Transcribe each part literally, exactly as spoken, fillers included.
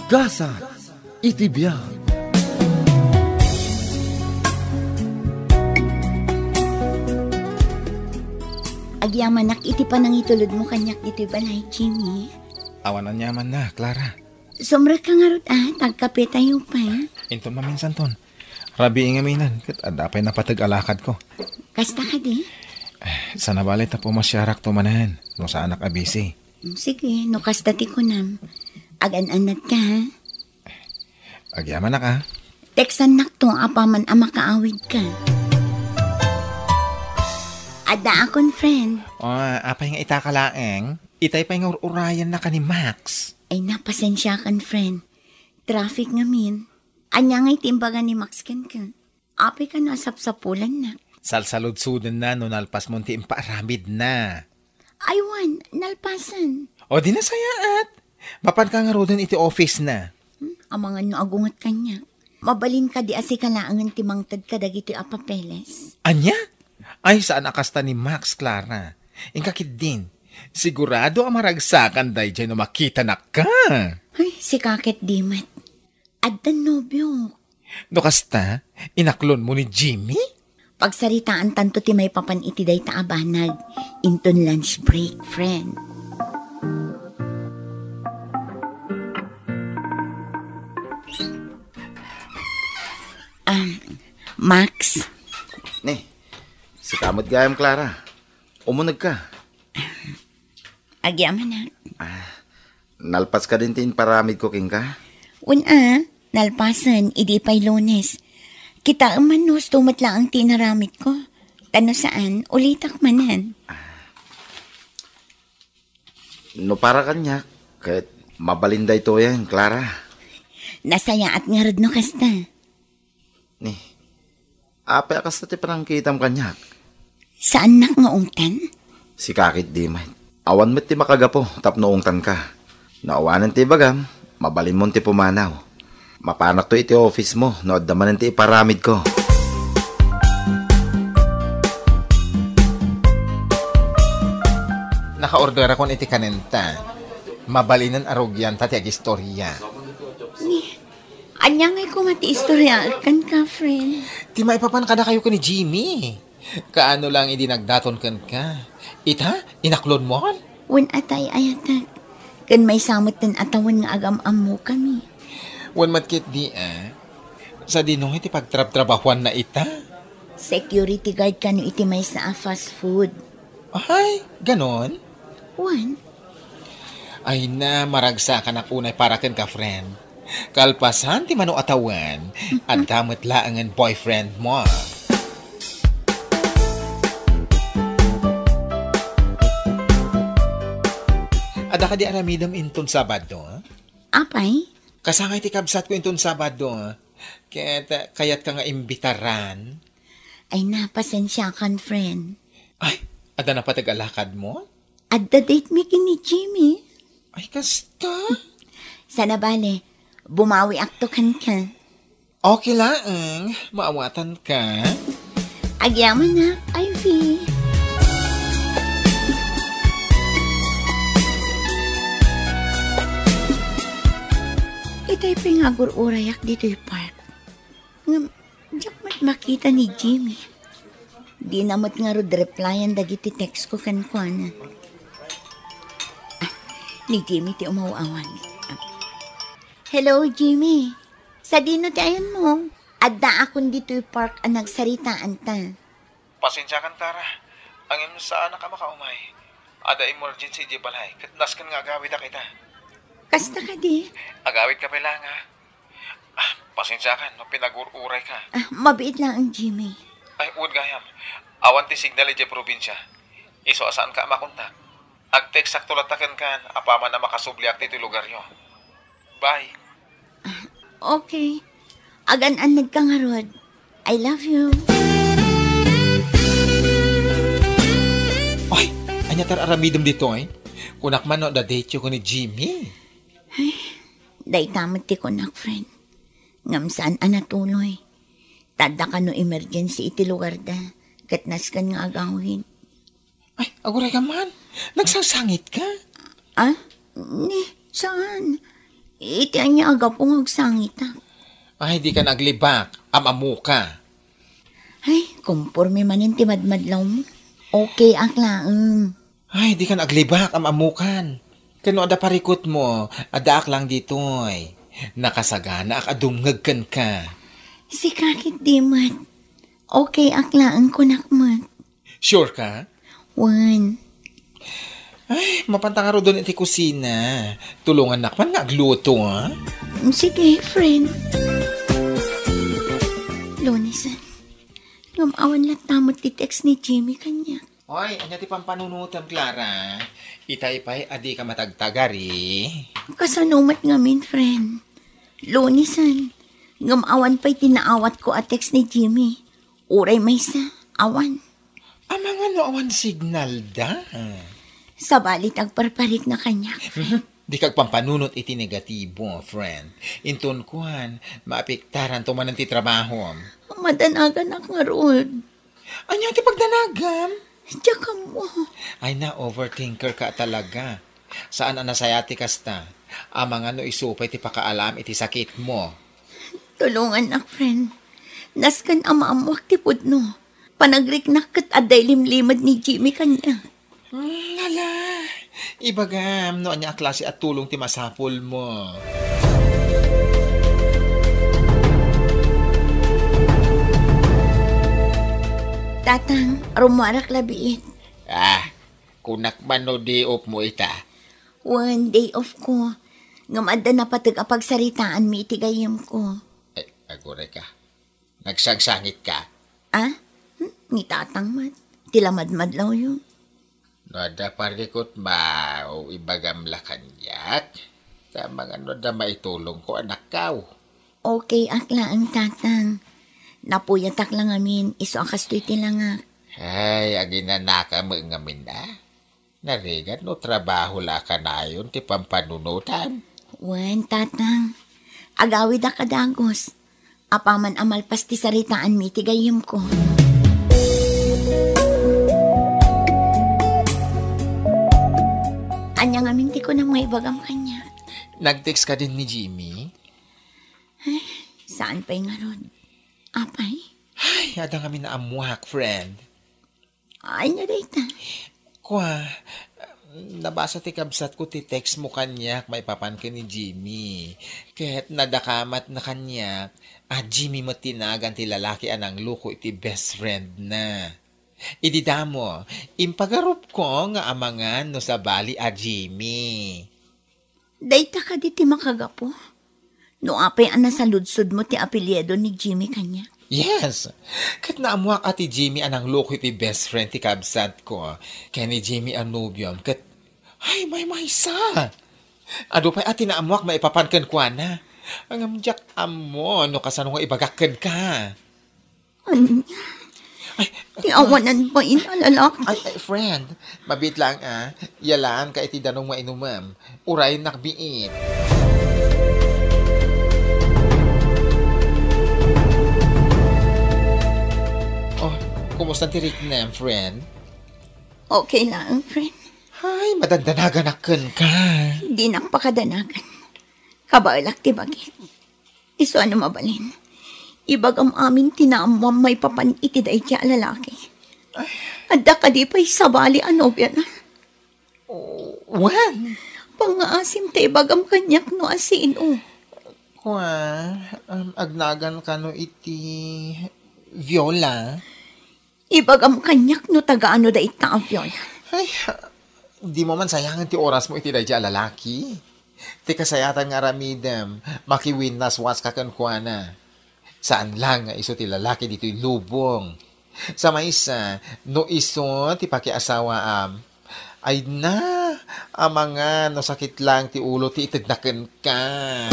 Gasat iti biag. Agyamanak iti panangitulodmo kaniak ditoy balay, Jimmy. Awan aniamanna, Clara. Sumrekka ngarud, a, ta agkapetayo pay. Inton maminsanton. Rabii ngamin, ket adda pay napateg a lakadko. Kasta kadi? Eh, sana bale ta pumasiarakto manen, no saanak a busy. Mm, sige, no kasta ti kunam. Agan-annadka, ha? Agyamanak, a. Textannakto apaman a makaawidka. Adda akon friend. O, apay nga itaka laeng? Itay pay nga ur-urayanna ka ni Max. Ay, na, pasensiakan, friend. Traffic ngamin. Ania ngay ti imbaga ni Max kenka? Apay kano a sapsapulannak? Salsaludsodenna no nalpasmon ti impaaramidna. Ay wen, nalpasen. O di nasayaat. Mapanka ngaruden iti office na. Hmm, amangan no agunget kaniak. Mabalin kadi a sika laengen ti mangted kadagitoy a papeles? Ania? Ay, saan a kasta ni Max, Clara. Inka ketdin. Sigurado a maragsakan daydiay no makitanak ka. Ay, sika ket di met. Addan nobiok. No kasta, inaklonmo ni Jimmy? Pagsaritaantanto ti maipapan iti dayta a banag inton lunch break, friend. Um, Max. Ni, sika met gayam, Clara. Umunegka. Agyamanak. Ah, nalpas kadin ti imparamidko kenka? Wen a, nalpasen idi pay Lunes. Kitaem man no husto met laeng ti inaramidko. Ta no saan, ulitak manen. No para kaniak, ket mabalin daytoyen, Clara. Nasayaat ngarud no kasta. Ni, apay a kasta ti panangkitam kaniak? Saannak nga ungtan? Sika ket di met. Awan met ti makagapu tapno ungtanka. No awanen ti ibagam, mabalinmon ti pumanaw. Mapanakto iti office mo no adda manen ti iparamidko. Nakaorderakon iti kanenta. Mabalinen a rugianta ti agistoria. Ni, ania ngay koma ti istoriaek kenka, friend? Ti maipapan kadakayo ken ni Jimmy. Kaano lang idi nagdaton kenka. Ita, inaklonmon? Wen a tay-ayatek. Ken maysa met ti tawen nga agam-ammokami. Wen met ketdi, a. Sadino iti pagtrabtrabahuanna ita? Security guard kano iti maysa a fast food. Ay, ganon? Wen. Ay na, maragsakanak unay para kenka, friend. Kalpasan ti mano a tawen, adda met laengen boyfriend mo. Adda kadi aramidem inton Sabado? Apay? Kasangay ti kabsatko inton Sabado. Ket, eh, kayatka nga imbitaran? Ay na, pasensiakan, friend. Ay, adda napateg a lakadmo? Adda date mi ken ni Jimmy. Ay, kasta? Sana bale, bumawiakto kenka. Okay laeng, maawatanka. Agyamanak, Ivy. Itay pay nga agur-urayak ditoy park. Ngem, diak met makita ni Jimmy. Dina met ngarud replyan dagiti text ko kenkuana. Ah, ni Jimmy ti umaw-awag. Ah. Hello, Jimmy. Sadino ti ayanmo? Addaakon ditoy park a nagsaritaanta. Pasensiakan, Clara. Ngem saanak a makaumay. Adda emergency idiay balay, ket nasken nga agawidak ita. Kasta kadi? Agawidka pay laeng, a. Ah, pasensiakan no pinagur-urayka. Ah, mabiit laeng, Jimmy. Ay, wen gayam. Awan ti signal idiay probinsia. Isu a saanka a makontak. Agteksakto latta kenka apaman a makasubliak ditoy lugaryo. Bye. Ah, okay. Agan-annadka ngarud. I love you. Ay, ania ti ar-aramidem ditoy? Kunak man no adda date-yo ken ni Jimmy. Ay, dayta met ti kunak, friend. Ngem saan a natuloy. Ta adda kano emergency iti lugarda, ket nasken nga agawid. Ay, aguray ka man. Nagsangsangit ka? Ah? Ni, saan? Iti ania a gapu nga agsangitak? Ay, dika aglibak. Am-ammoka. Ay, komporme manen ti madmadlawmo. Okay ak laeng. Ay, dika aglibak. Am-ammokan. Ken no adda parikutmo, addaak lang ditoy. Nakasaganaak a dumngeg kenka. Sika ketdi met. Okay ak laeng, kunak met. Sure ka? Wen. Ay, mapanta ngaruden iti kusina. Tulongannak man nga agluto, ha? Sige, friend. Lunesen, ngem awan latta met ti text ni Jimmy kaniak. Oy, ania ti pampanunotem, Clara? Itay pay a dika matagtagari. Kasano met ngamin, friend? Lunesen, ngem awan pay ti naawatko a text ni Jimmy. Uray maysa, awan. Amangan no awan signal da? Sabali ti agparparikna kaniak. Dika agpampanunot iti negatibo, friend. Inton kuan, maapektaranto manen ti trabahom. Madanaganak ngarud. Ania ti pagdanagam? Diak ammo. Ay, na-overthinker ka talaga. Saan a nasayaat ti kasta. Amangan no isu pay ti pakaalam iti sakitmo. Tulongannak, friend. Nasken a maammoak ti pudno. Panagriknak ket adda ilimlimed ni Jimmy kaniak. Hmm, hala. Ibagam no ania a klase a tulong ti masapulmo. Tatang, rummuarak la biit. Ah, kunak man no day off mo ita? Wen, day off ko. Ngem adda napateg a pagsaritaanmi iti gayyemko. Ay, aguray ka. Nagsangsangit ka? Ah? Hmm? Ni Tatang met. Ti la madmadlawyo. No adda parikutmo, ibagam la kaniak. Ta amangan no adda maitulongko, anakkaw. Okay ak laeng, Tatang. Napuyatak la ngamin, isu a kastoy ti langak. Ay, aginanaka met ngamin, a? Narigat no trabaho la a kanayon ti pampanunotam. Wen, Tatang. Agawidak a dagus. Apaman a malpas ti saritaanmi iti gayyemko. Ania ngamin ti kunam nga ibagam kaniak? Nag-text kadin ni Jimmy? Ay, saan pay ngarud? Apay? Ay, adda ngamin naammoak, friend. Ania dayta? Kua, nabasa ti kabsatko ti text mo kaniak maipapan ken ni Jimmy. Ket nadakamatna kaniak a Jimmy met ti nagan ti lalaki a nangloko iti best friend na. Idi damo, impagarupko nga amangan no sabali a Jimmy. Dayta kadi ti makagapu? No apay a nasaludsodmo ti apelyido ni Jimmy kaniak? Yes. Ket naammoak a ti Jimmy a nangloko iti best friend ti kabsatko ken ni Jimmy a nobiom ket, ay, maymaysa. Adu pay a ti naammoak maipapan kenkuana. Ngem diak ammo no kasano nga ibagak kenka. Ania? Ay, ti awanan pay a lalaki. Ay, ay, friend, mabiit lang, a. Yalaan ka iti danum nga inumem. Uray nakbiit. Oh, kumusta ti riknam, friend? Okay lang, friend. Ay, madandanaganak kenka. Dinak pakadanagan. Kabaelak ti bagik. Isu a no mabalin, ibagam amin ti naammoam maipapan iti daydi a lalaki. Adda kadi pay sabali a nobiana? Oh, wen. Pangngaasim ta ibagam kaniak no asino. Kua, um, agnagan kano iti Viola? Ibagam kaniak no tagaano dayta a Viola. Ay, dimo man sayangen ti orasmo iti daydi a lalaki. Ti kasayaatan nga aramidem, makiwinnaswas ka kenkuana. Saan lang nga isu ti lalaki ditoy lubong. Sa maysa, no isu ti pakiasawaam, ay na, amangan no sakit lang ti ulo ti itedna kenka.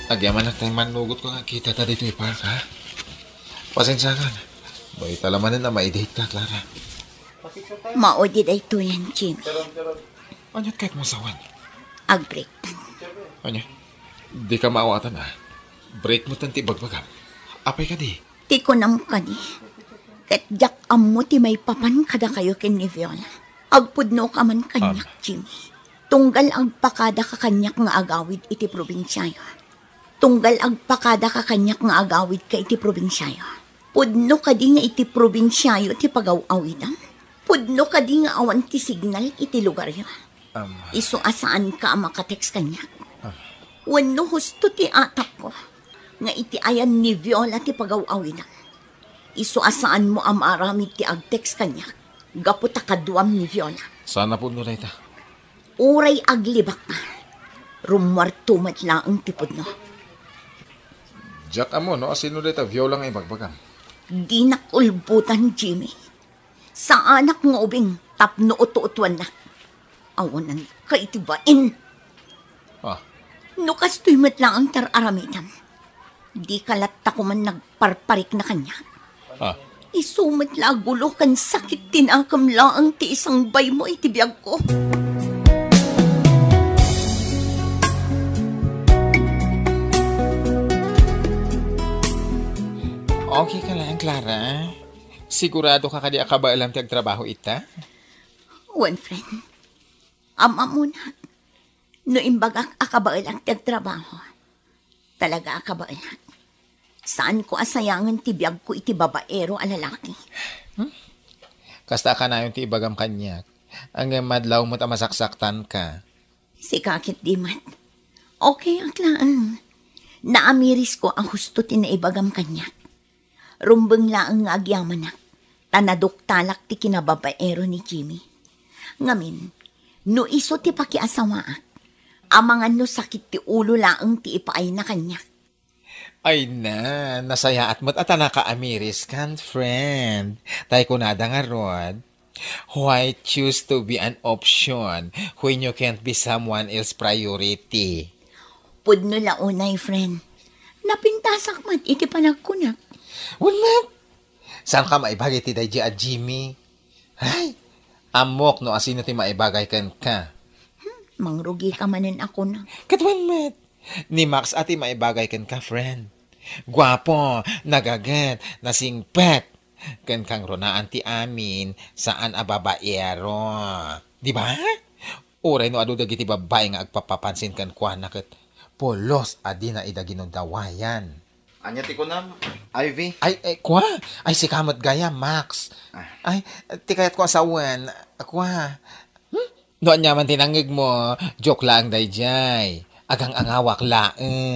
Agyamanak tay mannugotko nga kita ta ditoy park, ha? Pasensiakan. Mayta la manen a ma-date ka, Clara. Maudi daytoyen, Jimmy. Ania ti kayatmo a sawen? Agbreaktan. Ania? Dika maawatan, a. Break mo tan ti ibagbagam. Apay kadi? Ti kunam kadi. Ket diak Ammo ti maipapan kadakayo ken ni Viola. Agpudnoka man kaniak, Am. Jimmy. Tunggal agpakadaka kaniak nga agawid iti probinsiayo. Tunggal agpakadaka kaniak nga agawidka iti probinsiayo. Pudno kadi nga iti probinsiayo ti pagaw-awidam? Pudno kadi nga awan ti signal iti lugaryo? Am. Isu a saanka a makatext kaniak. Ah. Wenno husto ti atapko nga iti ayan ni Viola ti pagaw-awidam. Isu a saanmo a maaramid ti agtext kaniak gapu ta kaduam ni Viola. Saan a pudno dayta? Uray aglibakka, rummuarto met laeng ti pudno. Diak ammo no asino dayta Viola nga ibagbagam. Dinak ulbotan, Jimmy. Saanak nga ubing tapno utuutuannak. Awananka iti bain. Ah. No kastoy met laeng ti ar-aramidem, dika latta koman nagparparikna kaniak. Ah. Isu met la a gulo ken sakit ti nakem laeng ti isangbaymo iti biagko. Okay ka laeng, Clara? Sigurado ka kadi a kabaelam ti agtrabaho ita? Wen, friend. Am-amonak, no imbagak a kabaelak ti agtrabaho, talaga a kabaelak. Saanko a sayangen ti biagko iti babaero a lalaki. Hmm? Kasta a kanayon ti ibagam kaniak. Ngem madlaw met a masaksaktanka. Sika ket di met. Okay ak laeng. Naamirisko a husto ti naibagam kaniak. Rumbeng laeng nga agyamanak, ta naduktalak ti kinababaero ni Jimmy. Ngamin, no isu ti pakiasawaak, amangan no sakit ti ulo laeng ti ipaayna kaniak. Ay na, nasayaat met a ta nakaamiris kan, friend. Tay kunada ngarud, why choose to be an option when you can't be someone else's priority? Pudno la unay, friend. Napintasak met iti panagkunak. Wen met, saanka maibagay ti daydi a Jimmy? Ay, ammok no asino ti maibagay kenka. Hmm, mangrugika manen a kunak. Ket wen met, ni Max a ti maibagay kenka, friend. Guapo, nagaget, nasingpet, ken kangrunaan ti amin, saan a babaero. Di ba? Uray no adu dagiti babbai nga agpapapansin kenkuana ket pulos a dina ida ginudawayan. Ania ti kunam, Ivy? Ay, ay, kua? Ay, sika met gayam, Max. Ah. Ay, ti kayatko a sawen, kua? Hmm? No aniaman ti nangngegmo, joke laeng daydiay. Agang-angawak laeng.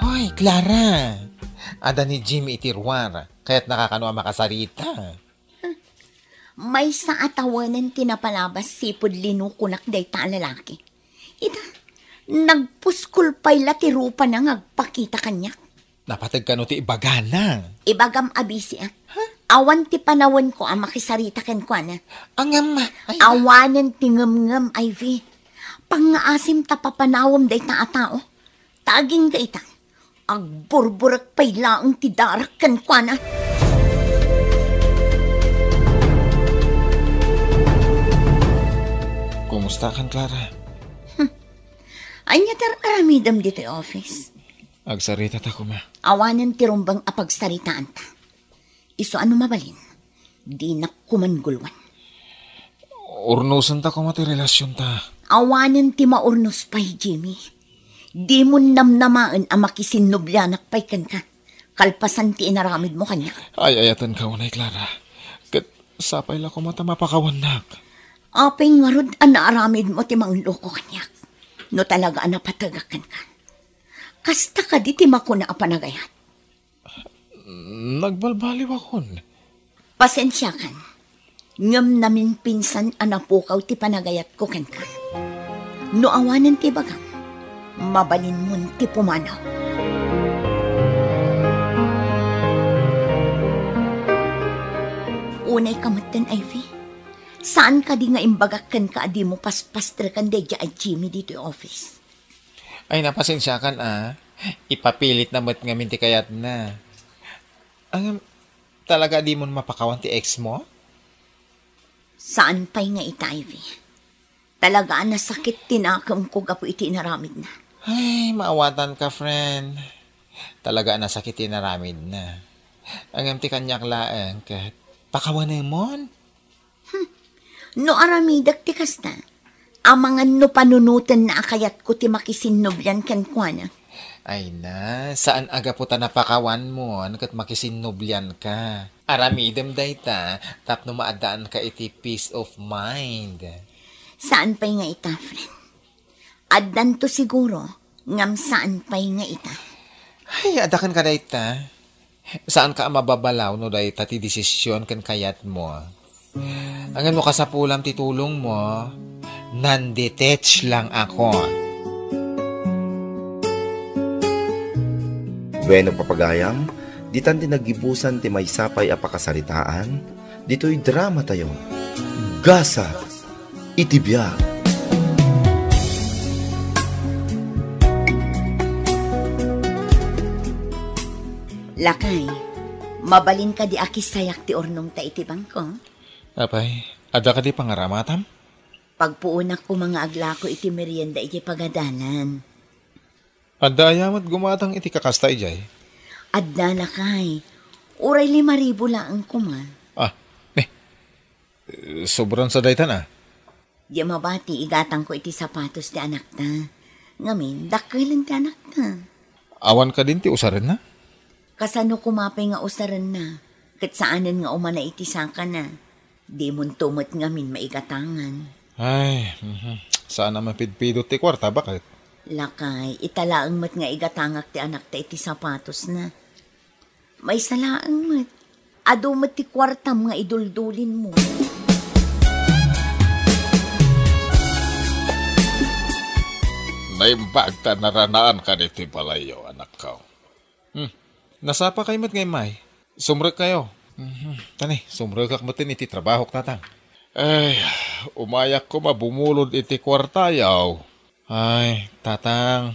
Hoy, Clara! Adda ni Jimmy iti ruar. Kayatnaka kano a makasarita? Maysa a tawenan ti napalabas sipud linukonak dayta a lalaki. Ita, nagpuskol pay la ti rupana nga agpakita kaniak. Napateg kano ti ibagana? Ibagam a bisiak. Ha? Awan ti panawenko a makisarita kenkuana. Ngem, ay. Awanen ti ngemngem, Ivy. Pangngaasim ta papanawem dayta a tao. Ta agingga ita, agburburek pay laeng ti darak kenkuana. Kumusta kan, Clara? Hmm. Ania ti ar-aramidem ditoy office? Agsaritata koma. Awanen ti rumbeng a pagsaritaanta. Isu a no mabalin, dinak koman guluan. Urnosenta koma ti relasionta. Awanen ti maurnos pay, Jimmy. Dimon namnamaen a makisinnublianak pay kenka, kalpasan ti inaramidmo kaniak. Ay-ayatenka unay, Clara. Ket sapay la koma ta mapakawannak. Apay ngarud a naaramidmo ti mangloko kaniak, no talaga a napategak kenka? Kasta kadi ti makuna a panagayat? Nagbalbaliwakon. Pasensiakan, ngem namimpinsan a napukaw ti panagayatko kenka. No awanen ti ibagam, mabalinmon ti pumanaw. Unay ka metten, Ivy. Saan kadi nga imbagak kenka a dimo paspastreken daydiay a Jimmy ditoy office? Ay, napasensiakan, a. Ipapilitna met ngamin ti kayatna. Ngem, talaga a dimon mapakawan ti ex mo? Saan pay nga ita, Ivy. Talaga a nasakit ti nakemko gapu iti inaramidna. Ay, maawatanka, friend. Talaga a nasakit ti inaramidna. Ngem ti kaniak laeng ket pakawanemon. Hmm. No aramidek ti kasta, amangan no panunotenna a kayatko ti makisinnublian kenkuana. Ay na, saan a gapu ta napakawanmon ket makisinnublianka. Aramidem dayta tapno maaddaanka iti peace of mind. Saan pay nga ita, friend. Addanto siguro, ngem saan pay nga ita. Ay, adda kenka dayta. Saanka a mababalaw no dayta ti desisyon ken kayatmo. Ngem no kasapulam ti tulongmo, nandetach lang ako. Bueno, papagayam, ditan ti naggibusan ti maysa pay a pakasaritaan, ditoy dramatayo, Gasat iti Biag. Lakay, mabalin kadi a kissayak ti urnongta iti bangko? Apay, adda kadi pangaramatam? Pagpuonak koma nga aglako iti merienda iti pagadalan. Adda aya met gumatang iti kakasta idiay? Adda, lakay. Uray lima ribu laeng koma. Ah, ni, sobran sa daytan, a. Di mabati, igatangko iti sapatos ti anakta. Ngamin, dakkelen ti anakta. Awan kadin ti usarenna? Kasano koma pay nga usarenna? Ket saanen nga umana iti sakana. Dimonto met ngamin maigatangan. Ay, mhm. Saan a mapidpidot ti kuarta, baket? Lakay, ita laeng met nga igatangak ti anakta iti sapatosna. Maysa laeng met. Adu met ti kuartam nga iduldulinmo. Naimbag ta naranaanka iti balayyo, anakko. Hmm. Nasapakay met nga immay. Sumrekkayo. Mhm. Tani, sumrekak metten iti trabahok, tatang. Ay, umayak koma bumulod iti kuartayo. Ay, tatang,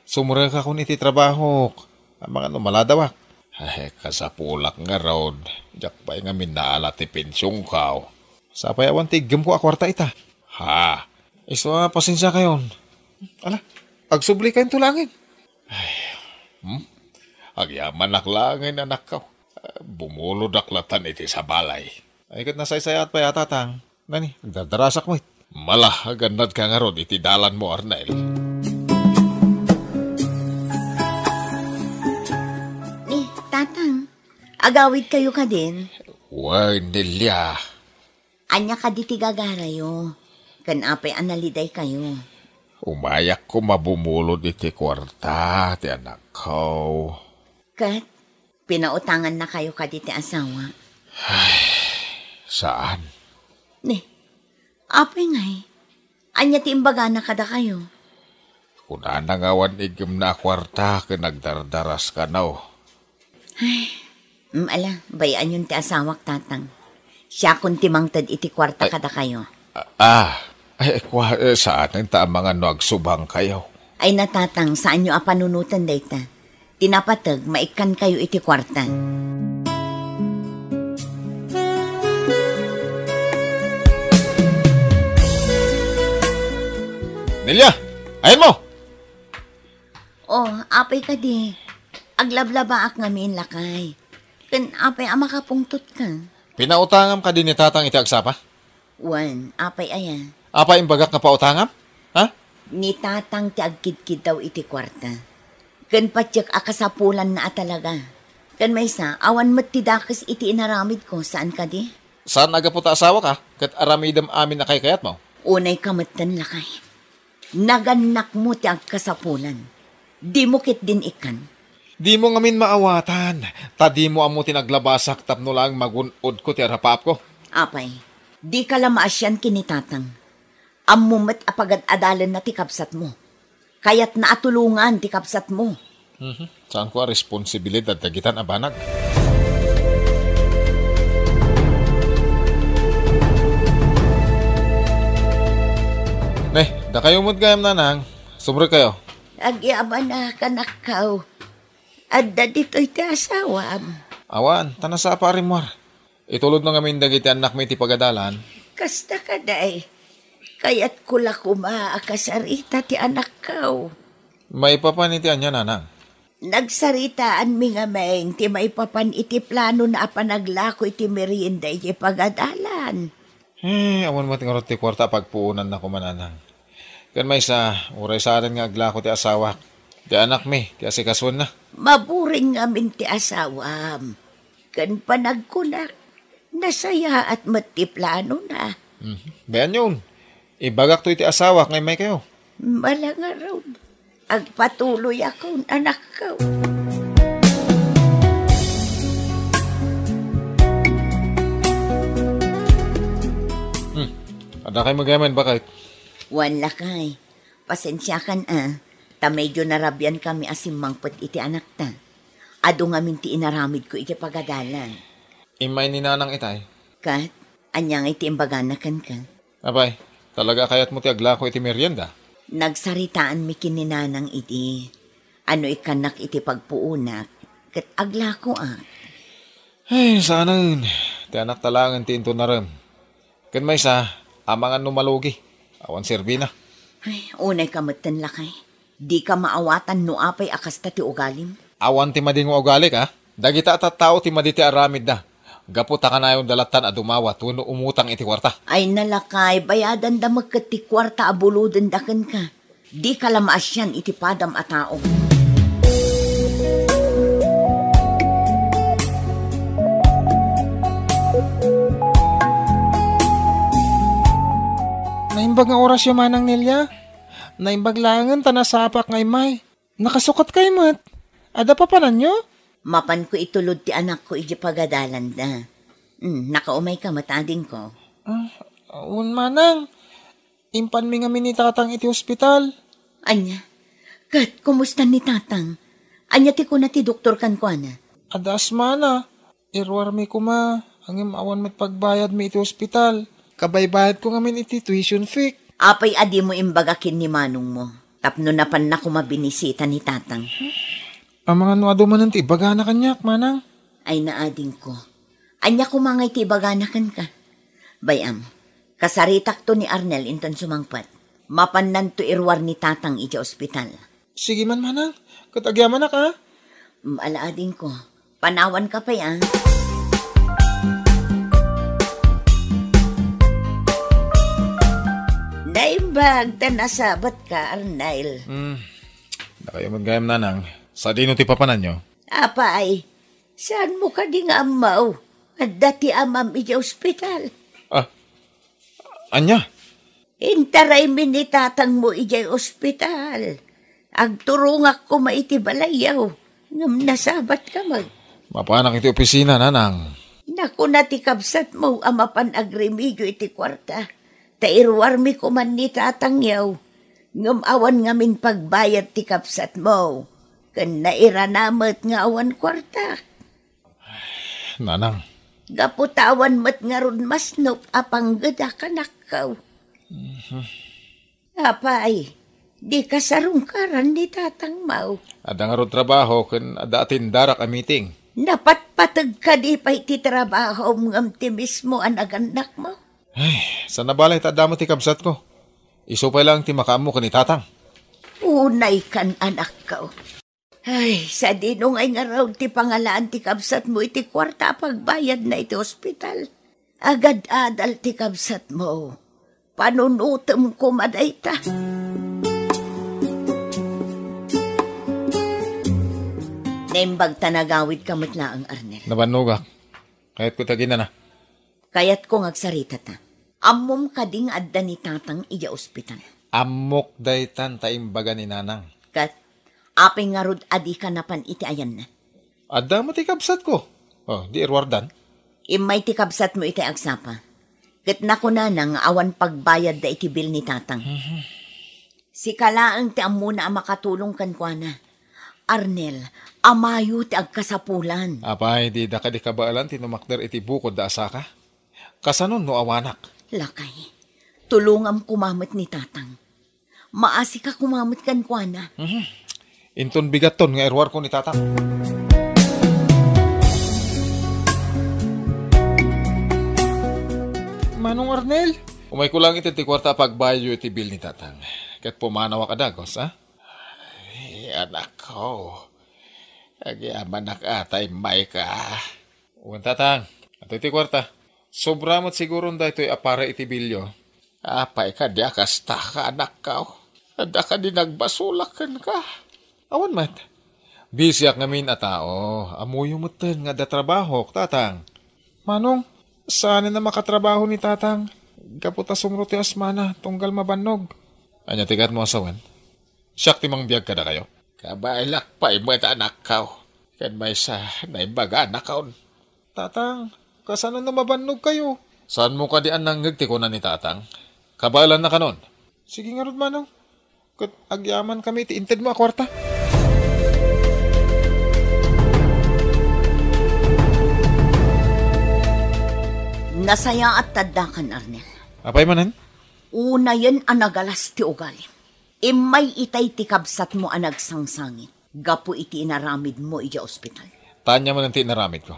sumrekakon iti trabahok. Amangan no maladawak. Ay, kasapulak ngarud. Diak pay ngamin naala ti pensionko. Sapay awan ti iggemko a kuarta ita. Ha? Isu a, pasensiakayon. Ala, agsubli kayonto laengen. Ay, hmm? Agyamanak laengen, anakko. Bumulodak latan iti sabalay. Ay, ket nasaysayaat pay a, tatang. Nani, agdardarasak met. Mala, agannadka ngarud iti dalanmo, Arnel. Ni, tatang, agawidkayo kadin? Wen, Nelia. Ania kadi ti gagarayo? Ken apay a nalidaykayo? Umayak koma bumulod iti kuarta ti anakko. Ket pinautangannakayo kadi ti asawa? Ay, saan. Ni, apay ngay? Ania ti imbagana kadakayo? Kunana nga awan iggemna a kuarta ken agdardaras kano. Ay, mm, ala, bay-anyon ti asawak, tatang. Siakon ti mangted iti kuarta Ay. kadakayo. Ah, ah. Ay, ay, kua, eh, saanen ta amangan no agsubangkayo. Ay, natatang, saanyo a panunoten dayta. Ti napateg, maikkankayo iti kuarta. Nelia, ayanmo! Oh, apay kadi, aglablabaak ngamin, lakay. Ken apay a makapungtotka? Pinautangam kadi ni tatang iti agsapa? Wen, apay aya? Apay imbagak nga pautangam? Ha? Ni tatang ti agkidkiddaw iti kuarta. Ken patiek a kasapulanna a talaga. Ken maysa, awan met ti dakes iti inaramidko, saan kadi? Saan a gapu ta asawaka, ket aramidem amin a kaykayatmo? Unay ka metten, lakay. Nagannakmo ti agkasapulan. Dimo ketdin ikkan. Dimo ngamin maawatan, ta dimo ammo ti naglabasak tapno laeng magun-odko ti arapaapko. Apay, dika la maasian ken ni tatang. Ammo met a pagad-adalenna ti kabsatmo. Kayatna a tulongan ti kabsatmo. Mhm. Saanko a responsibilidad dagitan a banag. Ne, dakayo met gayam, nanang. Sumrekkayo. Agyamanak, anakko. Adda ditoy ti asawam? Awan, ta nasapa a rimmuar. Itulodna ngamin dagiti annakmi iti pagadalan. Kasta kadi, kayatko la koma a kasarita ti anakko. Maipapan iti ania, nanang? Nagsaritaanmi ngamin ti maipapan iti planona a panaglako iti merienda iti pagadalan. Eh, awan met ngarud ti kuarta a pagpuonanna koma, nanang. Ken maysa, uray saanen nga aglako ti asawak. Ti anakmi, ti asikasoenna. Maburing ngamin ti asawam. Ken panagkunak, nasayaat met ti planona. Mhm. Bayanyon, ibagakto iti asawak nga immaykayo. Mala ngarud, agpatuloyakon, anakko. Hmm. Adda kay magayamen, baket? Wen, lakay. Pasensiakan a, ta medio narabian kami a simmangpet iti anakta. Adu ngamin ti inaramidko iti pagadalan. Immay ni nanang itay? Ket, ania ngay ti imbagana kenka? Apay, talaga a kayatmo ti aglako iti merienda? Nagsaritaanmi ken ni nanang idi. Ano ikkannak iti pagpuonak, ket aglakoak. Ay, saanen. Ti anakta laengen ti inton narem. Ken maysa, amangan no malugi. Awan serbina. Ay, unayka metten, lakay. Dika maawatan no apay a kasta ti ugalim. Awan ti madi nga ugalik, a? Dagita a tattao ti madi ti aramidda. Gapu ta kanayonda lattan a dumawat wenno umutang iti kuarta. Ay, lakay, bayadanda met ket ti kuarta a bulodenda kenka. Dika la maasian iti padam a tao. Naimbag nga orasyo, Manang Nelia. Naimbag laengen ta nasapak nga immay. Nakasukatkay met. Adda papananyo? Mapanko itulod ti anakko idiay pagadalanda. Hmm, nakaumayka met, adingko. Ah, wen, Manang. Impanmi ngamin ni Tatang iti ospital. Ania? Ket kumusta ni Tatang? Ania ti kuna ti doktor kenkuana? Adda asmana. Iruarmi koma, ngem awan met pagbayadmi iti ospital. Kabaybayadko ngamin iti tuition fee. Apay a dimo imbaga ken ni manongmo tapno napanna koma binisita ni Tatang? Amangan no adu manen ti ibagana kaniak, Manang. Ay, naadingko. Ania koma ngay ti ibagana kenka? Bay-am, kasaritakto ni Arnel inton sumangpet. Mapannanto iruar ni Tatang idiay ospital. Sige man, Manang. Ket agyamanak, a? Mm, ala, adingko. Panawanka pay, a? Naimbag ta nasabatka, Arnel. Hmm. Dakayo met gayam, Nanang. Sadino ti papananyo? Apay, saanmo kadi nga ammo? Adda ti amam idiay ospital. Ah, ania? Intaraymi ni tatangmo idiay ospital. Agturongak koma iti balayyo, ngem nasabatka met. Mapanak iti opisina, Nanang. Nakuna ti kabsatmo a mapan agrimedyo iti kuarta, ta iruarmi koman ni tatangyo, ngem awan ngamin pagbayad ti kabsatmo, ken nairana met nga awan kuarta. Nanang. Gapu ta awan met ngarud masnop a panggedak, anakko. Mhm. Apay, dika sarungkaran ni tatangmo? Adda ngarud trabaho ken adda atendarak a meeting. Napatpateg kadi pay ti trabahom ngem ti mismo a nagannakmo? Ay, saan a balay ta adda met ti kabsatko. Isu pay laeng ti makaammo ken ni tatang. Unaykan, anakko. Ay, sadino ngay ngarud ti pangalaan ti kabsatmo iti kuarta a pagbayadna iti ospital? Agad-adal ti kabsatmo. Panunotem koma dayta. Naimbag ta nagawidka met laeng, Arnel. Nabannogak. Kayatko ti aginana. Kayatko nga agsaritata. Ammom kadi nga adda ni tatang idiay ospital? Ammok daytan ta imbaga ni nanang. Ket, apay ngarud a dika napan iti ayanna? Adda met ti kabsatko. Oh, di iruardan. Immay ti kabsatmo iti agsapa. Ket nakunana nga awan pagbayadda iti bill ni tatang. Mhm. Sika laeng ti ammona a makatulong kenkuana. Arnel, amayo ti agkasapulan. Apay, dida kadi kabaelan ti numakder iti bukod da a saka? Kasano no awanak? Lakay, tulongam koma met ni tatang. Maasika koma met kenkuana. Mhm. Inton bigatton nga iruarko ni Tatang. Manong Arnel? Umayko lang iti ti kuarta a pagbayadyo iti bill ni Tatang. Ket pumanawak a dagus, ha? Ay, anakko. Agyamanak a ta immayka. Wen, Tatang. Adtoy ti kuarta. Sobra met siguron daytoy a para iti billyo. Apay kadi a kasta ka, anakko? Adda kadi nagbasolak kenka? Awan met. Bisiak ngamin a tao. Ammoyo metten nga adda trabahok, Tatang. Manong, saanen a makatrabaho ni Tatang. Gapu ta sumro ti asmana, tunggal mabannog. Ania ti kayatmo a sawen? Siak ti mangbiag kadakayo. Kabaelak pay met, anakko. Ken maysa, naimbaganak. Tatang, kasano no mabannogkayo? Saanmo kadi a nangngeg ti kuna ni Tatang? Kabaelanna kanon. Sige ngarud, Manong. Ket agyamankami iti intedmo a kuarta. Nasayaat ta addakan, Arnel. Apay manen? Unayen a nagalas ti ugalim. Immay itay ti kabsatmo a nagsangsangit gapu iti inaramidmo idiay ospital. Ania manen ti inaramidko?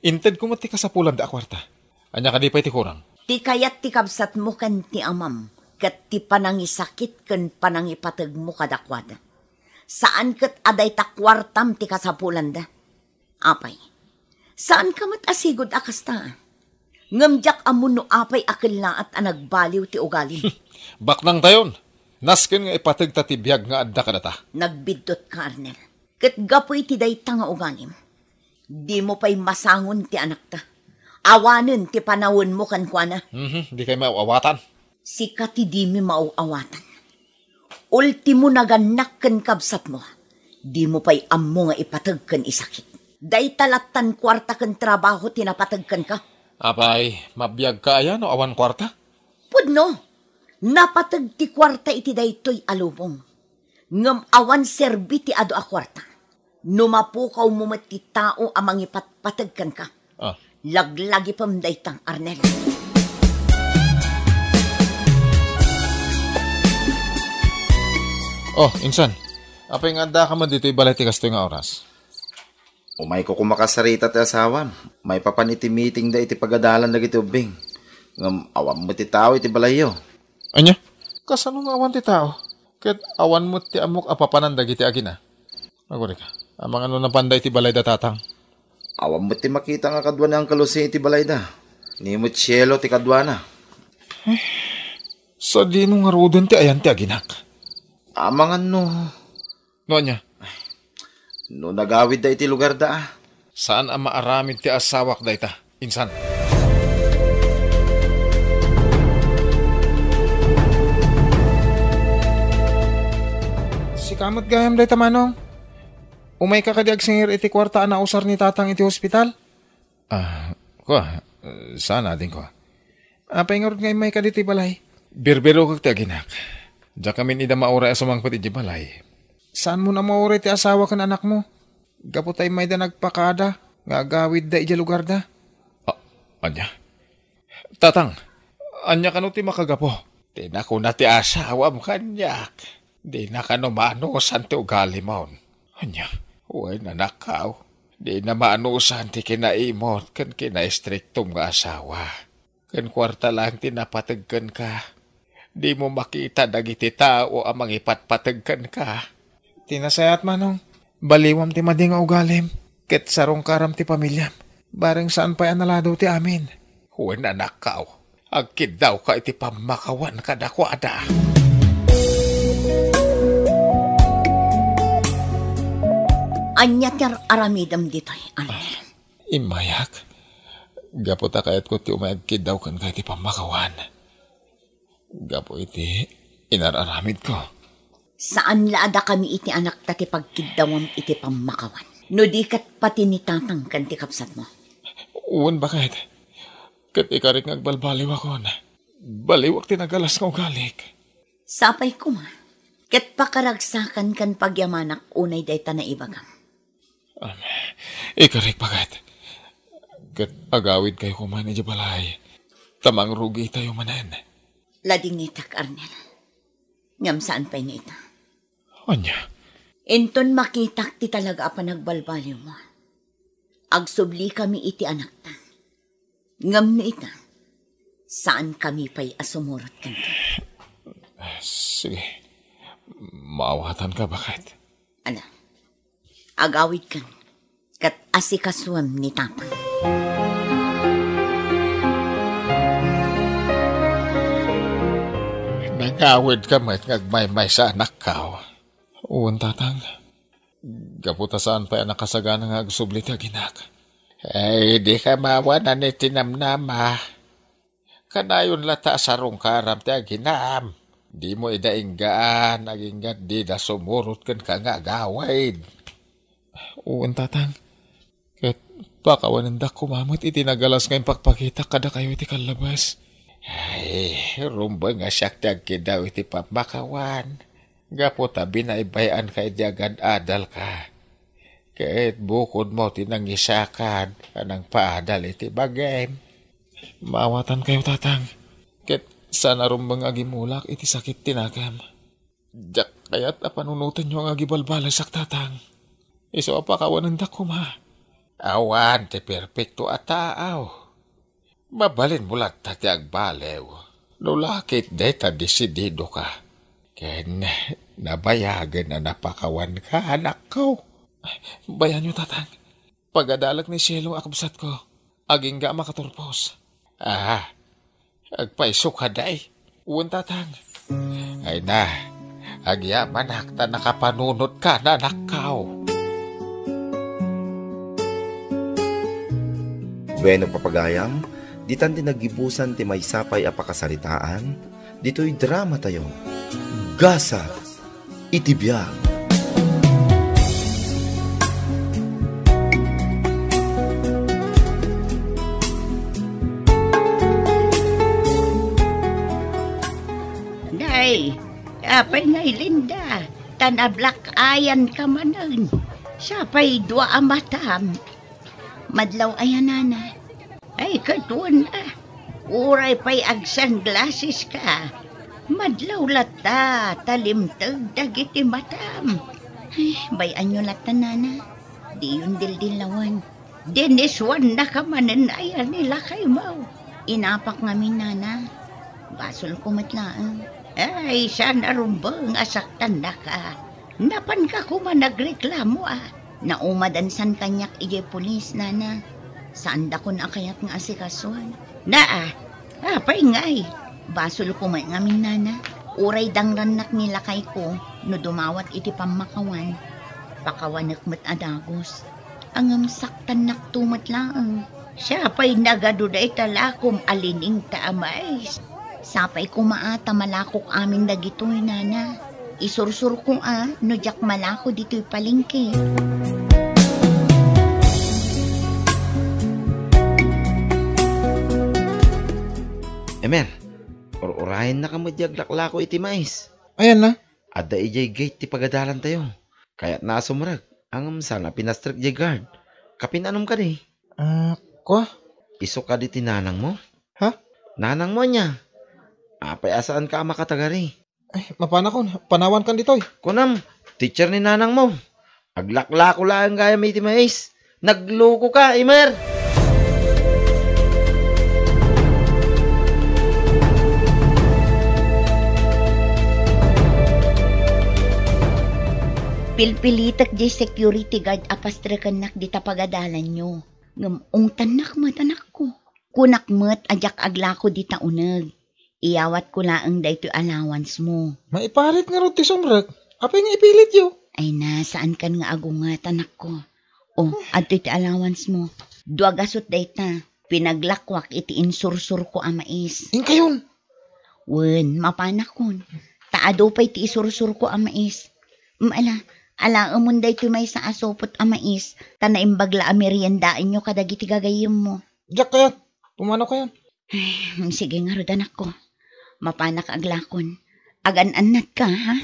Intedko met ti kasapulanda a kuarta. Ania kadi pay ti kurang? Ti kayat ti kabsatmo ken ti amam, ket ti panangisakit ken panangipategmo kadakuada. Saan ket a dayta kuartam ti kasapulanda. Apay, saanka met a sigud a kasta? Ngem diak ammo no apay a kellaat a nagbaliw ti ugalim. Baknangtayon. Nasken nga ipategta ti biag nga adda kadata. Nagbiddutka, Arnel. Ket gapu iti dayta nga ugalim, dimo pay masangon ti anakta. Awanen ti panawenmo kenkuana. Mhm, dikay maaw-awatan. Sika ti dimi maaw-awatan. Ultimo, nagannak ken kabsatmo. Dimo pay ammo nga ipateg ken isakit. Dayta lattan kuarta ken trabaho ti napateg kenka. Apay, mabiagka aya no awan kuarta? Pudno, napateg ti kuarta iti daytoy a lubong. Ngem awan serbi ti adu a kuarta. No mapukawmo met ti tao a mangipatpateg kenka, ah, laglagipem dayta, Arnel. Oh, insan. Apay nga addaka met ditoy balay ti kastoy nga oras? Umayko koma kasarita ti asawam. Maipapan iti meetingda iti pagadalan dagiti ubbing. Ngem awan met ti tao iti balayyo. Ania? Kasano nga awan ti tao? Ket awan met ti ammok a papanan dagiti agina. Agurika, amangan no napanda iti balayda, Tatang. Awan met ti makita nga kadua ni Uncle Jose iti balayda. Ni met sielo ti kaduana. Eh, sadino ngaruden ti ayan ti aginak? Amangan no. No ania? No nagawidda iti lugarda, a. Saan a maaramid ti asawak dayta, insan. Sika met gayam dayta, Manong. Umayka kadi agsingir iti kuarta a nausar ni Tatang iti hospital? Ah, kua, saan, adingko. Apay ngarud nga immayka ditoy balay? Birbirokek ti aginak. Diak amin ida mauray a sumangpet idiay balay. Saanmo a mauray ti asawa ken anakmo? Gapu ta immayda nagpakaada nga agawidda idiay lugarda. Ah, ania? Tatang, ania kano ti makagapu? Ti nakuna ti asawam kaniak, dina kano maanusan ti ugalimon. Ania? Wen, anakkaw, dina maanusan ti kinaimot ken kinaistriktom nga asawa. Ken kuarta laeng ti napateg kenka. Dimo makita dagiti tao a mangipatpateg kenka. Ti nasayaat, Manong, baliwam ti madi nga ugalim, ket sarungkaram ti pamiliam. Bareng saan pay a naladaw ti amin. Wen, anakkaw, agkiddawka iti pammakawan kadakuada. Ania ti ar-aramidem ditoy, Arnel? Immayak, gapu ta kayatko ti umay agkiddaw kenka iti pammakawan. Gapu iti inar-aramidko. Saan la a dakami iti anakta ti pagkiddawam iti pammakawan, no di ket pati ni Tatang ken ti kabsatmo? Wen, baket. Ket ikarik nga agbalbaliwakon. Baliwak ti nagalas nga ugalik. Sapay koma, ket pakaragsakan ken pagyamanak unay dayta naibagam. Am, ikarik, baket. Ket agawidkayo koma idiay balay, ta mangrugitayo manen. Ladingitek, Arnel. Ngem saan pay nga ita. Ania? Inton makitak ti talaga a panagbalbaliwmo, agsublikami iti anakta. Ngem no ita, saankami pay a sumurot kenka. Sige. Maawatanka, baket. Ala, agawidkan, ket asikasuem ni Tatang. Nangawidka met nga agmaymaysa, anakko. Wen, Tatang. Gapu ta saan pay a nakasagana nga agsubli ti aginak. Ay, dika maawanan iti namnama. Kanayon latta a sarungkaram ti aginam. Dimo ida inggaan, agingga dida sumurot kenka nga agawid. Wen, Tatang. Ket pakawanendak koma met iti nagalas nga impakpakitak kadakayo iti kallabas. Ay, rumbeng a siak ti agkidaw iti pammakawan. Gapu ta binaybay-anka idi agad-adalka. Ket bukodmo ti nangisakad a nangpaadal iti bagim. Maawatankayo, Tatang. Ket saan a rumbeng a gimulak iti sakit ti nakem. Diak kayat a panunotenyo nga agibalbalaysak, Tatang. Isu a pakawanendak koma. Awan ti perpekto a tao. Mabalinmo latta ti agbaliw. No la ket dayta desididoka. Ken nabayagen a napakawanka, anakko. Bayanyo, Tatang. Pagadalek ni sielo a kabsatko. Agingga a makaturpos. Ah, agpayso ka, day. Wen, Tatang. Ay na, agyamanak ta nakapanunotka, anakko. Bueno, papagayam, ditan ti naggibusan ti maysa pay a pakasaritaan, ditoy dramatayo, Gasat iti biag. Nay, apay nga Linda, ta nablack-eyan ka manen. Sapay dua a matam. Madlaw aya, nana? Ay, ket wen a. Uray pay agsunglasses ka. Madlaw latta, ta limteg dagiti matam. Ay, bay-anyo latta, nana. Diyon dildillawen. Diniswannaka manen aya ni lakaymo. Inapak ngamin, nana. Basolko met laeng. Ay, saan a rumbeng a saktannaka. Napanka koma nagreklamo a. Naumadansan kaniak idiay pulis, nana. Saandakon a kayat nga asikasuan. Naa, apay ngay? Basolko met ngamin, nana. Uray dangrannak ni lakayko no dumawat iti pammakawan. Pakawanek met a dagus. Ngem saktannakto met laeng. Siapay nagadu dayta lakom a liningta a mais. Sapay koma a ta malakok amin dagitoy, nana. Isursurko a no diak malako ditoy palengke. Emer, ur-urayennaka met diay aglaklako iti mais. Ayanna? Adda idiay gate ti pagadalantayo. Kayatna a sumrek, ngem saan a pinastrek diay guard. Kapin-anom kadi? Ah, kua? Isu kadi ti nanangmo? Ha? Nanangmo ania? Apay a saanka a makatagari? Ay, mapanakon. Panawankan ditoy. Kunam, teacher ni nanangmo. Aglaklako laeng gayam iti mais. Nagluko ka, Emer! Pilpilitek diay security guard a pastrekennak dita pagadalanyo. Ngem ungtannak met, anakko. Kunak met a diak aglako dita uneg. Iyawatko laeng daytoy allowance mo. Maiparit ngarud ti sumrek. Apay nga ipilityo? Ay na, saankan nga agunget, anakko. O, adtoy ti allowance mo. Dua gasut dayta. Pinaglakwak iti insursurko a mais. Inkayon? Wen, mapanakon. Ta adu pay ti isursurko a mais. Em, ala, alaemon daytoy maysa a supot a mais, ta naimbag la a meriendaenyo kadagiti gagayyemmo. Diak kayat. Pumanaw kayan. Ay, sige ngarud, anakko. Mapanak aglakon. Agan-annatka, ha?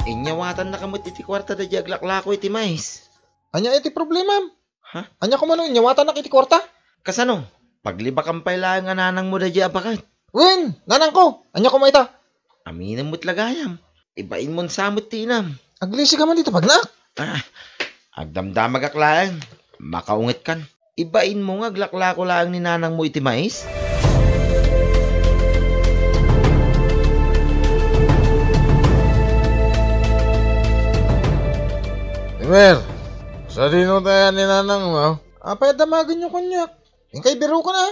Inyawatannaka met iti kuarta daydiay aglaklako iti mais. Ania iti problemam? Ha? Ania koma no inyawatannak iti kuarta? Kasano? Paglibakan pay laeng a nanangmo daydiay a baket. Wen, nanangko, ania koma ita? Aminem met la gayam. Ibainmon sa met ti inam. Aglisi ka man dita pagnaak. Ah, agdamdamagak laeng. Makaungetkan. Ibainmo nga aglaklako laeng ni nanangmo iti mais? Emer, sadino tayan ni nanangmo? Apay a damagenyo kaniak? Inkay biruken a?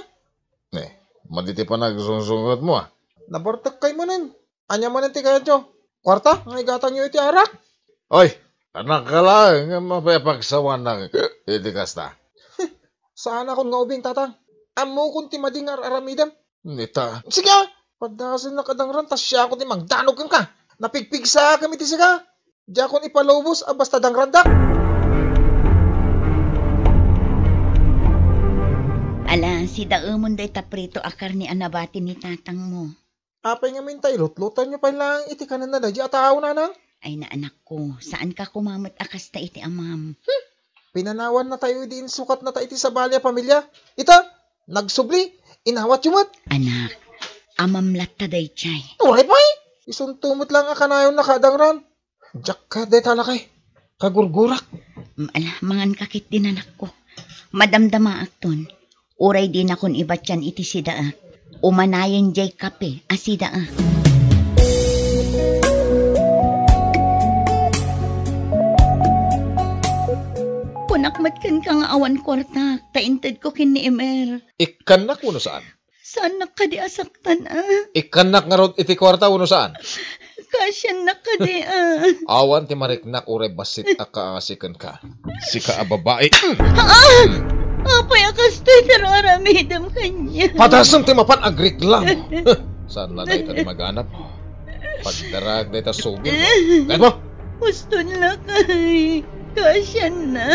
Ne, madi ti panagsungsungetmo a. Nabartek kay manen. Ania manen ti kayatyo? Kuarta nga igatangyo iti arak? Oy, anak ka laeng nga mapapagsawanak iti kasta. Saanakon nga ubing, Tatang. Ammokon ti madi nga ar-aramidem. Nita. Sige, a! Padasennak a dangran ta siakon ti mangdanug kenka. Napigpigsaakam iti sika. Diakon ipalubos a basta dangrandak. Ala, sidaemon dayta prito a karne a nabati ni tatangmo. Apay ngamin ta ilutlutanyo pay laeng iti kanenna daydiay a tao, nanang? Ay, na anakko, saanka koma met a kasta iti amam. Hmm. Pinanawannatayo idi insukatnata iti sabali a pamilia. Ita, nagsubli, inawatyo met. Anak, amam latta daydiay. Uray pay! Isunto met laeng a kanayonnaka a dangran. Diak kayat dayta a lakay. Kagurgurak. Mm, ala, manganka ketdin, anakko. Madamdamaakton. Uray dinakon ibatian iti sidaak. Umanayen diay kape a sidaak. Kunak met kenka nga awan kuartak, ta intedko ken ni Emer. Ikkannak wenno saan? Saannak kadi a saktan, a? Ikkannak ngarud iti kuarta wenno saan? Kasiannak kadi, a? Awan ti mariknak uray bassit a kaasi kenka. Sika a babai. A! Apay a kastoy ti ar-aramidem kaniak? Padasem ti mapan agreklamo. Saan la dayta ti maganap? Pagdarag dayta subil mo. Kayat mo? Uston lakay. Kasianna.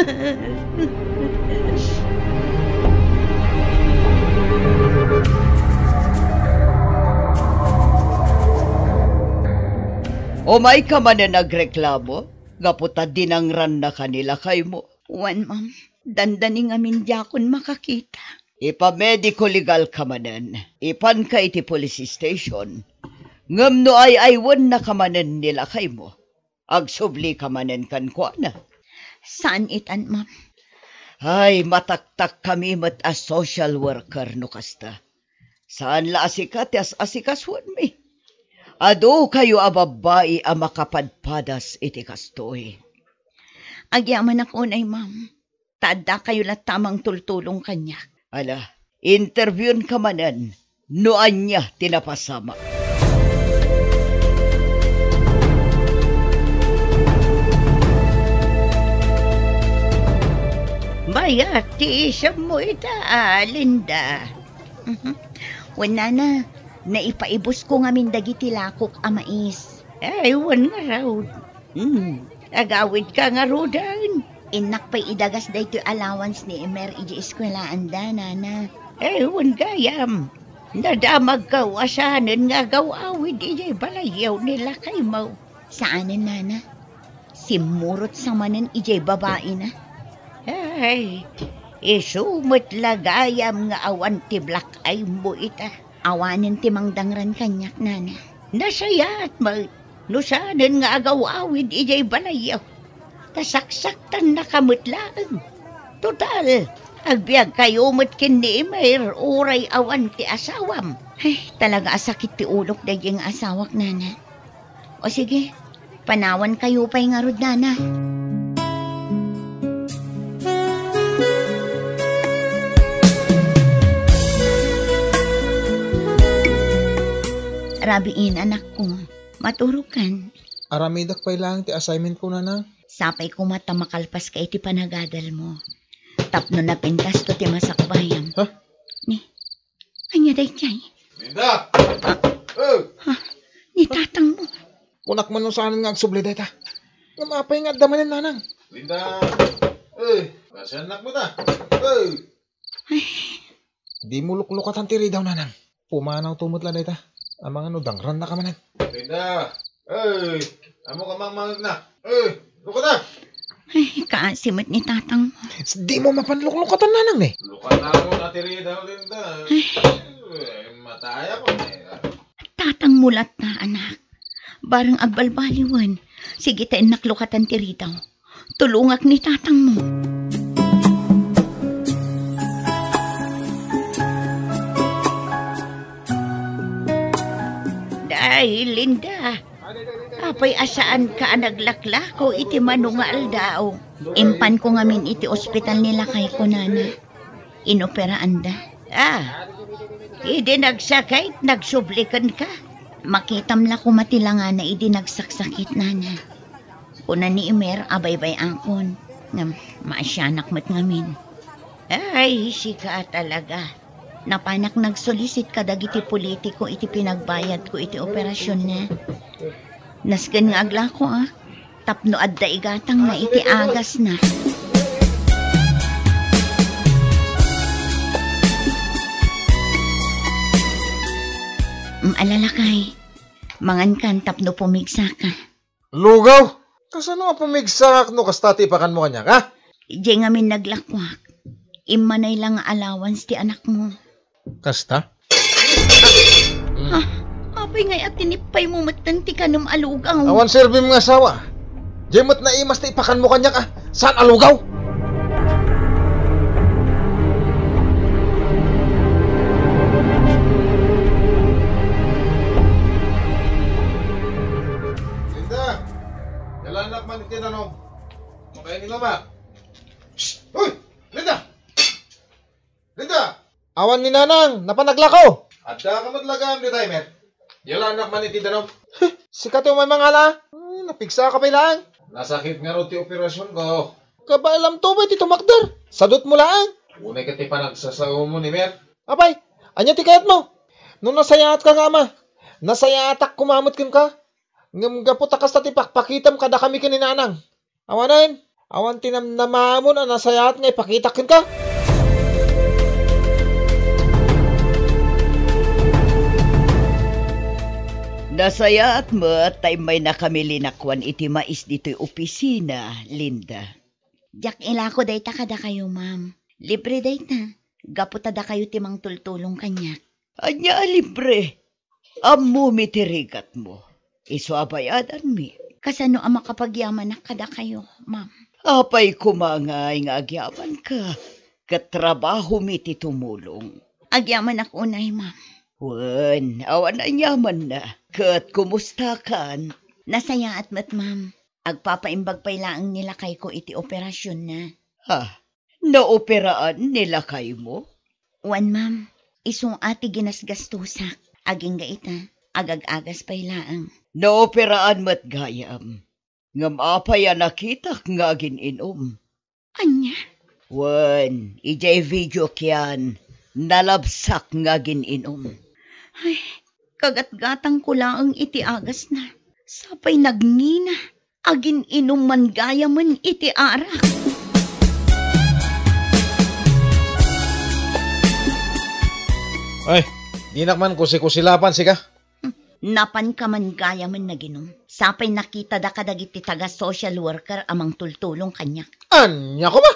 Umayka manen agreklamo, gapu ta dinangrannaka ni lakaymo. Wen, ma'am. Dandani ngamin diakon makakita. Ipamediko legalka manen. Ipanka iti police station. Ngem no ay-aywennaka manen ni lakaymo, agsublika manen kenkuana. Saan itan, ma'am? Ay, mataktakkami met a social worker no kasta. Saan la a sika ti as-asikasuenmi. Adu kayo a babbai a makapadpadas iti kastoy. Agyamanak unay, ma'am. Ta addakayo latta a mangtultulong kaniak. Ala, interviewka manen no ania ti napasamak. Mayat ti isemmo ita, a, Linda. Mhm. Wen, nana, naipaibusko ngamin dagiti lakok a mais. Ay, wen ngarud. Hmm, agawidka ngaruden. Innak pay idagas daytoy allowance ni Emer idiay eskuelaanda, nana. Ay, wen gayam. Nadamagko a saanen nga agaw-awid idiay balayyo ni lakaymo. Saanen, nana. Simmurot sa manen idiay babaina. Ay, isu met la gayam nga awan ti black eye mo ita. Awanen ti mangdangran kaniak, nana. Nasayaat met no saanen nga agaw-awid idiay balayyo. Ta saksaktannaka met laeng. Total, agbiagkayo met ken ni Emer uray awan ti asawam. Ay, talaga a sakit ti ulok daydiay nga asawak, nana. O sige, panawankayo pay ngarud, nana. Rabiin, anakko. Maturokan. Aramidek pay laeng ti assignment ko, nana. Sapay koma ta makalpaska iti panagadalmo. Tapno napintasto ti masakbayam. Ha? Ni, ania daydiay? Linda! Ah. Oh! Ha? Ni tatangmo. Kunak man no saanen nga agsubli dayta. Ngem apay nga adda manen, nanang? Linda! Eh, kasiannak met a. Eh! Ay. Dimo luklukatan ti ridaw, nanang. Pumanawto met la dayta. Amangan no dangrannaka manen. Linda! Eh! Ammok a mangmangegna. Eh! Lukata! Ay, kaasi met ni tatangmo. Dimo mapan luklukatan, nanang, ne? Wala mo na ti ridaw, Linda. Ay. Eh, mataya ko na. Tatangmo latta, anak. Barang agbalbaliwen. Sige ta innak lukatan ti ridaw. Tulongak ni tatangmo. Dahil, Linda, apay a saanka a naglaklako iti mano nga aldaw? Impanko ngamin iti ospital ni lakayko, nana. Inoperaanda. Ah, idi nagsakit, nagsubli kenka. Makitam la koma ti langana idi nagsaksakit, nana. Kuna ni Emer a baybay-akon, ngem maasianak met ngamin. Ay, sika talaga. Napanak nagsulisit kadagiti politiko iti pinagbayadko iti operasionna. Nasken nga aglako, a, tapno adda igatangna iti agasna. Mm, ala lakay, mangankan tapno pumigsaka. Lugaw? Kasano a pumigsakak no kasta ti ipakanmo kaniak, ha? Diay ngamin naglakuak. Immanay la nga allowance ti anakmo. Kasta? Ah, apay ngay a tinippaymo metten ti kanem a lugaw? Awan serbim nga asawa. Diay met naimas ti ipakanmo kaniak, a. Saan a lugaw? Linda, yalanak man iti danom. Makaininom, a. Shh! Hoy! Linda! Linda! Awan ni Nanang, napan naglako. Adda ka met lagam dita, Emer. Yalanak man iti danom. Sika ti umay mangala. Hmm, napigsaka pay laeng. Nasakit ngarud ti operasionko. Kabaelamto pay ti tumakder. Sadutmo laeng. Unay ket ti panagsasaomo ni Mer. Apay, ania ti kayatmo? No nasayaatka nga ama, nasayaatak koma met kenka. Ngem gapu ta kasta ti pakpakitam kadakami ken ni Nanang. Awanen, awan ti namnamamon a nasayaat nga ipakitak kenka. Nasayaat met ta immaynakami linakuan iti mais ditoy opisina, Linda. Diak ilako dayta kadakayo, ma'am. Libre dayta, gapu ta dakayo ti mangtultulong kaniak. Ania a libre? Ammomi ti rigatmo. Isu a bayadanmi. Kasano a makapagyamanak kadakayo, ma'am? Apay koma ngay nga agyamanka, ket trabahomi ti tumulong. Agyamanak unay, ma'am. Wen, awan aniamanna. Ket kumustakan? Nasayaat met, ma'am. Agpapaimbag pay laeng ni lakayko iti operasionna. Ha? Naoperaan ni lakaymo? Wen, ma'am. Isu a ti ginasgastosak. Agingga ita, agag-agas pay laeng. Naoperaan met gayam. Ngem apay a nakitak nga agin-inum? Ania? Wen, idiay video kian, nalabsak nga agin-inum. Ay, kagatgatangko laeng iti agasna. Sapay nagngina. Agin-inum man gayamen iti arak. Ay, dinak man kusikusilapan, sika? Hmm, napanka man gayamen naginum. Sapay nakitada kadagiti taga-social worker a mangtultulong kaniak. Ania koma?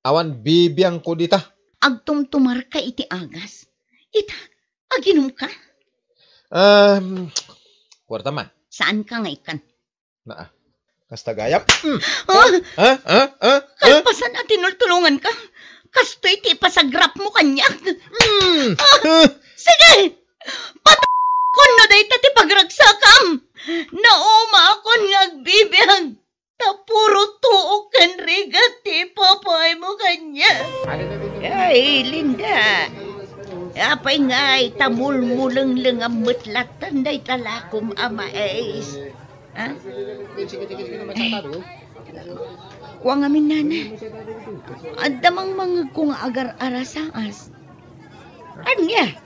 Awan bibiangko dita. Agtumtumarka iti agas. Ita, aginumka? Um, kuwarta man. Saanka nga ikkan? Naa. Kasta gayam. Mm. Ah! Ha? Ha? Ha? Ha? Kalpasan a tinultulonganka. Kastoy ti ipasagrapmo kaniak. Mm. Ah! Ah! Sige! Pat-, kunno dayta ti pagragsakam. Naumaakon nga agbibiag. Ta puro tuok ken rigat ti ipapaaymo kaniak. Ay, Linda. Apay ngay ta mulmulenglengam met latta dayta lakom a mais? Ha? Ay. Kua ngamin, nana. Adda mangmangegko nga agar-arasaas. Ania?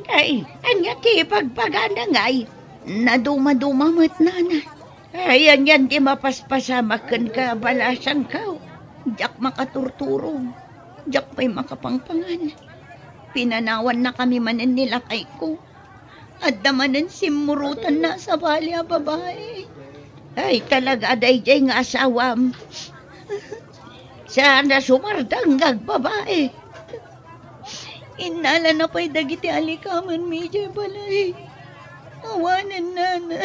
Ay, ania ti ibagbagana ngay? Nadumaduma met, nana. Ay, anian ti mapaspasamak kenka, balasangko? Diak makaturturog. Diak pay makapangpangan. Pinanawannakami manen ni lakayko. Adda manen simmurotanna a sabali a babai. Ay, talaga, daydiay nga asawam. Saan a sumardeng nga agbabai. Innalana pay dagiti alikamenmi idiay balay. Awanen, nana.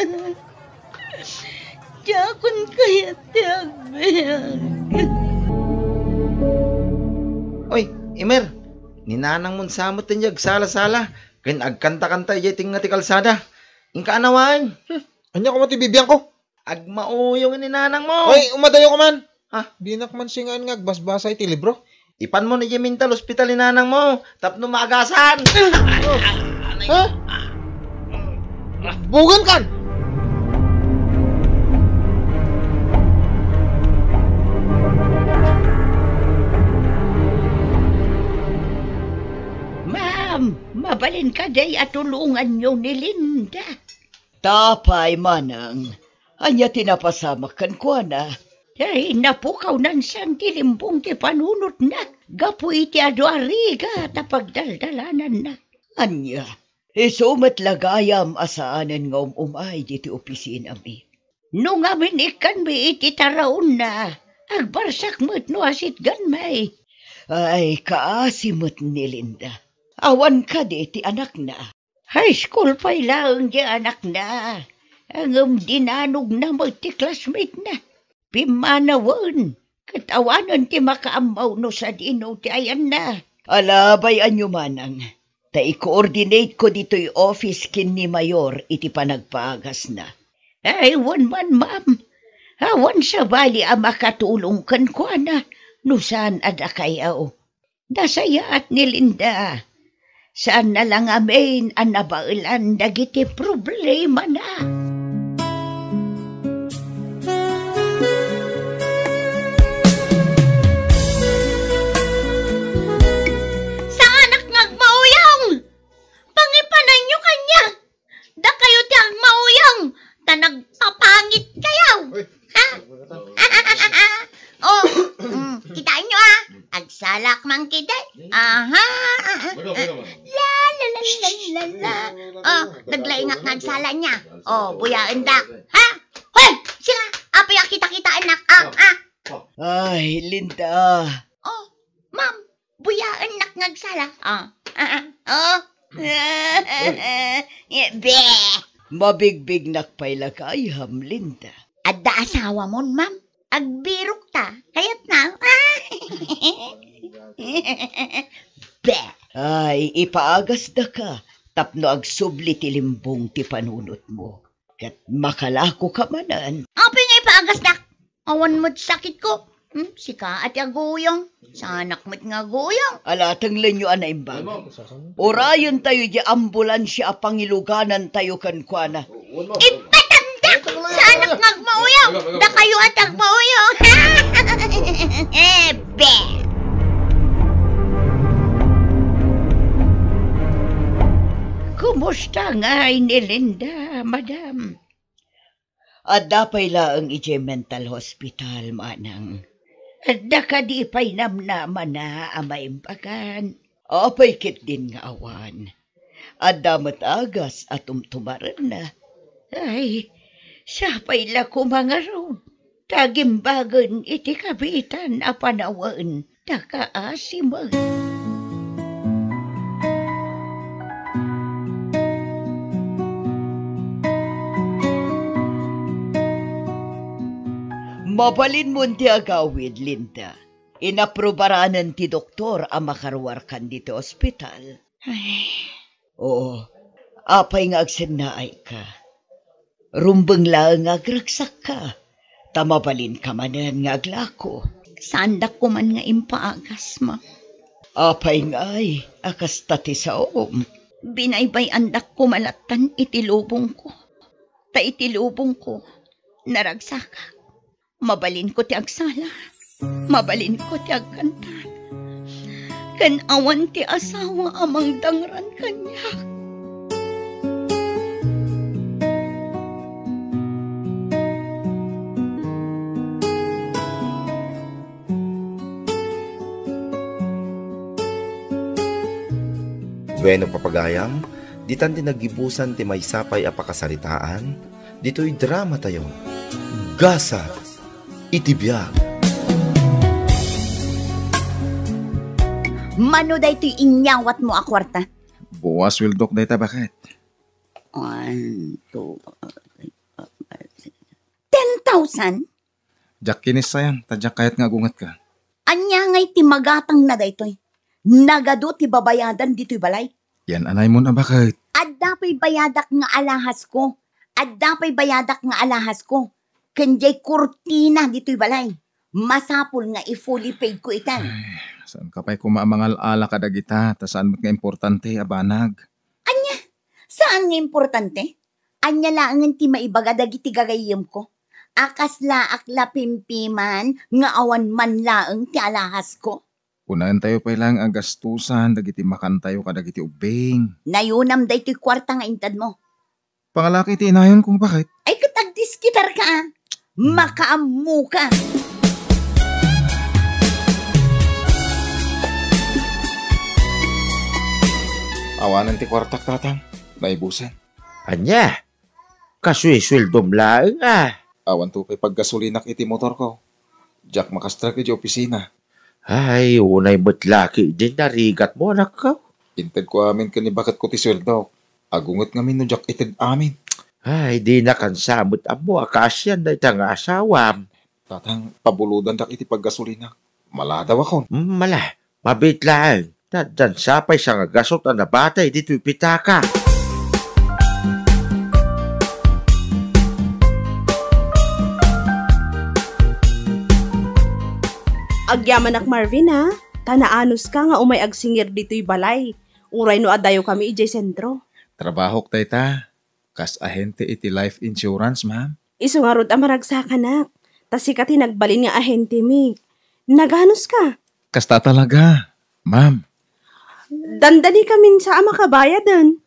Diakon kayat ti agbiag. Oy, Emer, ni nanangmon sa met ti agsala-sala ken agkanta-kanta idiay tengnga ti kalsada. Inka anawaen. Hmm, ania koma ti bibiangko? Agmauyong ni nanangmo. Oy, umadayo ka man. Ha? Dinak man singaan nga agbasbasa iti libro. Ipanmo idiay mental hospital ni nanangmo tapno maagasan. Ha? Bugan kan! Ma'am, mabalin kadi a tulonganyo ni Linda? Apay, manang, ania ti napasamak kenkuana? Ay, napukawnan san ti limbong ti panunotna gapu iti adu a rigat a pagdaldalananna. Ania, isu met la gayam a saanen nga um-umay ditoy opisinami. No ngamin ikkanmi iti taraonna, agbarsak met no asitganmi. Ay, kaasi met ni Linda. Awan kadi ti anakna? High school pay laeng ti anakna, ngem dinanogna met ti classmate-na. Pimmanawen, ket awanen ti makaammo no sadino ti ayanna. Ala, bay-anyo manang, ta i-coordinate-ko ditoy office ken ni Mayor iti panagpaagasna. Ay, wen man, ma'am. Awan sabali a makatulong kenkuana no saan a dakayo. Nasayaat ni Linda. Saanna la ngamin a nabaelan dagiti problemana. Saanak nga agmauyong! Pangipananyo kaniak! Dakayo ti agmauyong, ta nagpapangit kayo. Uy. Ha? Oh, mm, kitaan nyo, ah. Agsalak man kita. Aha, aha. La, la, la, la, la, la. Oh, naglaingak nga agsala niya. Oh, buyaen da. Ha? Hoy, siya, apay a kita-kitaan nak. Ah, ah. Ay, Linda. Oh, ma'am, buyaennak nga agsala. Ah, ah, ah. Oh. Be! Mabigbignak pay la gayam, Linda. Adda asawamon, ma'am? Agbirok ta. Kayatna. Be! Ay, ipaagasdaka tapno agsubli ti limbong ti panunotmo. Ket makalakoka manen. Apay nga ipaagasdak? Awan met sakitko. Hmm, sika a ti aguyong. Saanak met nga aguyong. Ala, tenglenyo a naimbag. Urayentayo diay ambulansia a pangiluganantayo kenkuana. Ipatandak! Saanak nga agmauyong. Dakayo a ti agmauyong. Ebe! Kumusta ngay ni Linda, madam? Adda pay laeng idiay mental hospital, manang. Adda kadi pay namnamana a maimbagan? Apay ketdin nga awan. Adda met agas a tumtumarenna. Ay, sapay la koma ngarud ta agimbagen iti kabiitan a panawen. Takaasimek. Mabalinmon ti agawid, Linda. Inaprobaranen ti doktor a makaruarkan ditoy ospital. Ay. Oo. Apay nga agsennaayka? Rumbeng laeng nga agragsakka, ta mabalinka manen nga aglako. Saandak koman nga impaagas, ma. Apay ngay a kasta ti saom? Binaybay-andak koma lattan iti lubongko. Ta iti lubongko, naragsakak. Mabalinko ti agsala. Mabalinko ti agkanta. Ken awan ti asawa a mangdangran kaniak. Bueno, papagayam, ditan ti naggibusan ti maysa pay a pakasaritaan ditoy dramatayo, Gasat iti Biag. Mano daytoy inyawatmo a kuarta? Buas sueldok dayta, baket. One, two, three, four, five, six. Ten thousand? Diak kinissayan, ta diak kayat nga agungetka. Ania ngay ti magatangna daytoy? Nagadu ti babayadan ditoy balay. Yan anay mo na, baket. Adda pay bayadak nga alahasko. Adda pay bayadak nga alahasko. Ken diay kurtina ditoy balay. Masapul nga i-fully paid ko itan. Ay, saan ka pay koma a mangal-ala kadagita, ta saan met nga importante a banag? Ania? Saan nga importante? Ania laengen ti maibaga dagiti gagayyemko? A kaslaak la pimpiman nga awan man laeng ti alahasko? Unaentayo pay laeng a gastusan dagiti makantayo kadagiti ubbing. Nayunam daytoy kuarta nga intedmo. Pangalaki ti inayonko, baket. Ay, ket agdiskitarka, a. Makaammoka. Awanen ti kuartak, tatang. Naibusen. Ania? Kasuesueldom laeng, a. Awan to pay paggasolinak iti motorko. Diak makastrek iti opisina. Ay, unay met la ketdin narigatmo, anakko. Intedko amin ken ni baketko ti sueldok. Agunget ngamin no diak ited amin. Ay, dinakan sa met ammo a kaasian dayta nga asawam. Tatang, pabulodandak iti paggasolinak. Maladawakon. Mm, mala, mabiit laeng. Addan sa pay sa nga gasut a nabatay ditoy pitaka. Agyamanak, Marvin, a. Ta naanuska nga umay agsingir ditoy balay. Uray no adayo kami idiay sentro. Trabahok dayta. Kas ahente iti life insurance, ma'am. Isu ngarud a maragsakanak. Ta sika ti nagbalin nga ahentemi. Naganuska? Kasta talaga, ma'am. Dandani kamin sa a makabayaden.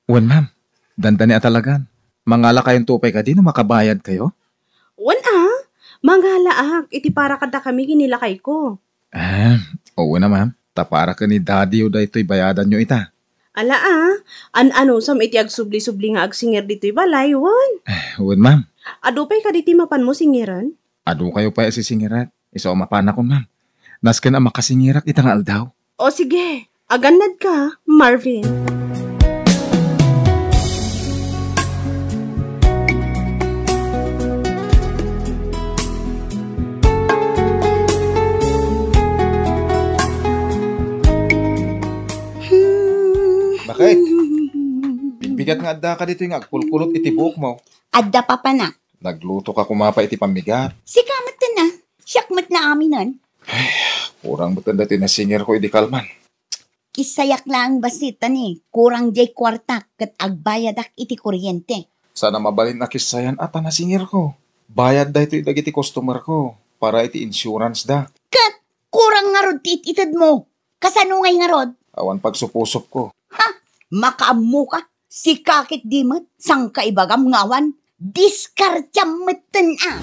Wen, ma'am. Dandani a talagan. Mangalakayonto pay kadi no makabayadkayo? Wen a, mangalaak iti para kadakami ken ni lakayko. Ah, oo na, ma'am. Ta para ken ni daddy-yo daytoy bayadanyo ita. Ala a, an-anusam iti agsubli-subli nga agsingir ditoy balay, wen? Eh, wen, ma'am. Adu pay kadi ti mapanmo singiren? Adu kayo pay a sisingirak. Isu a mapanakon, ma'am. Nasken a makasingirak ita nga aldaw. O sige, agannadka, Marvin. Bakit? Bigbigat nga addaka ditoy nga agkulkulot iti buokmo. Adda, papanak. Nagluto ka kuma pay iti pammigat. Sika met ten a. Siak met la aminen. Ay, kurang met daytoy nasingirko idi kalman. Kissayak laeng bassit ta ni, kurang diay kuartak ket agbayadak iti kuryente. Saan a mabalin a kissayan a ta nasingirko. Bayad daytoy dagiti customerko para iti insurance da. Ket kurang ngarud ti it-itedmo. Kasano ngay ngarud? Awan pagsupusopko. Ha? Makaammoka? Sika ketdi met, saan ka ibagam nga awan? Diskartiam metten a.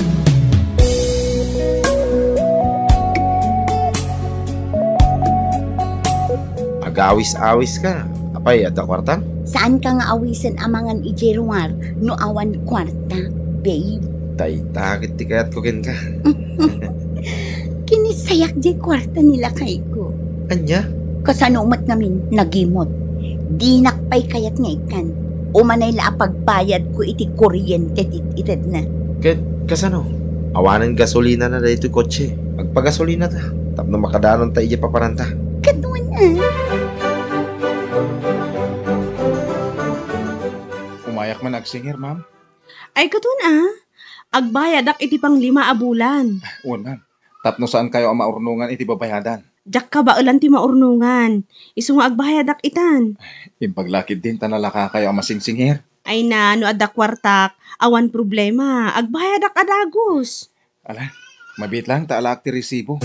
Agawis-awis ka. Apay, adda kuarta? Saan ka nga awisen a mangan idiay ruar no awan kuarta, babe? Dayta ket ti kayatko kenka. Kinissayak diay kuarta ni lakayko. Ania? Kasano met ngamin, nagimot. Dinak pay kayat nga ikkan. Umanay la a pagbayadko iti kuryente ti itedna. Ket kasano? Awanen gasolinana daytoy kotse. Agpagasolina ta tapno makadanon ta idiay paparanta. Ket wen a. Umayak man agsingir, ma'am. Ay, katon a. Agbayadak iti panglima a bulan. Wen, ma'am. Tapno saan kayo a maurnongan iti babayadan. Diak kabaelan ti maurnongan. Isu nga agbayadak itan. Imbag la ketdin ta nalaka kayo a masingsingir. Ay na, no adda kuartak, awan problema. Agbayadak a dagus. Ala, mabiit lang ta alaak ti resibo.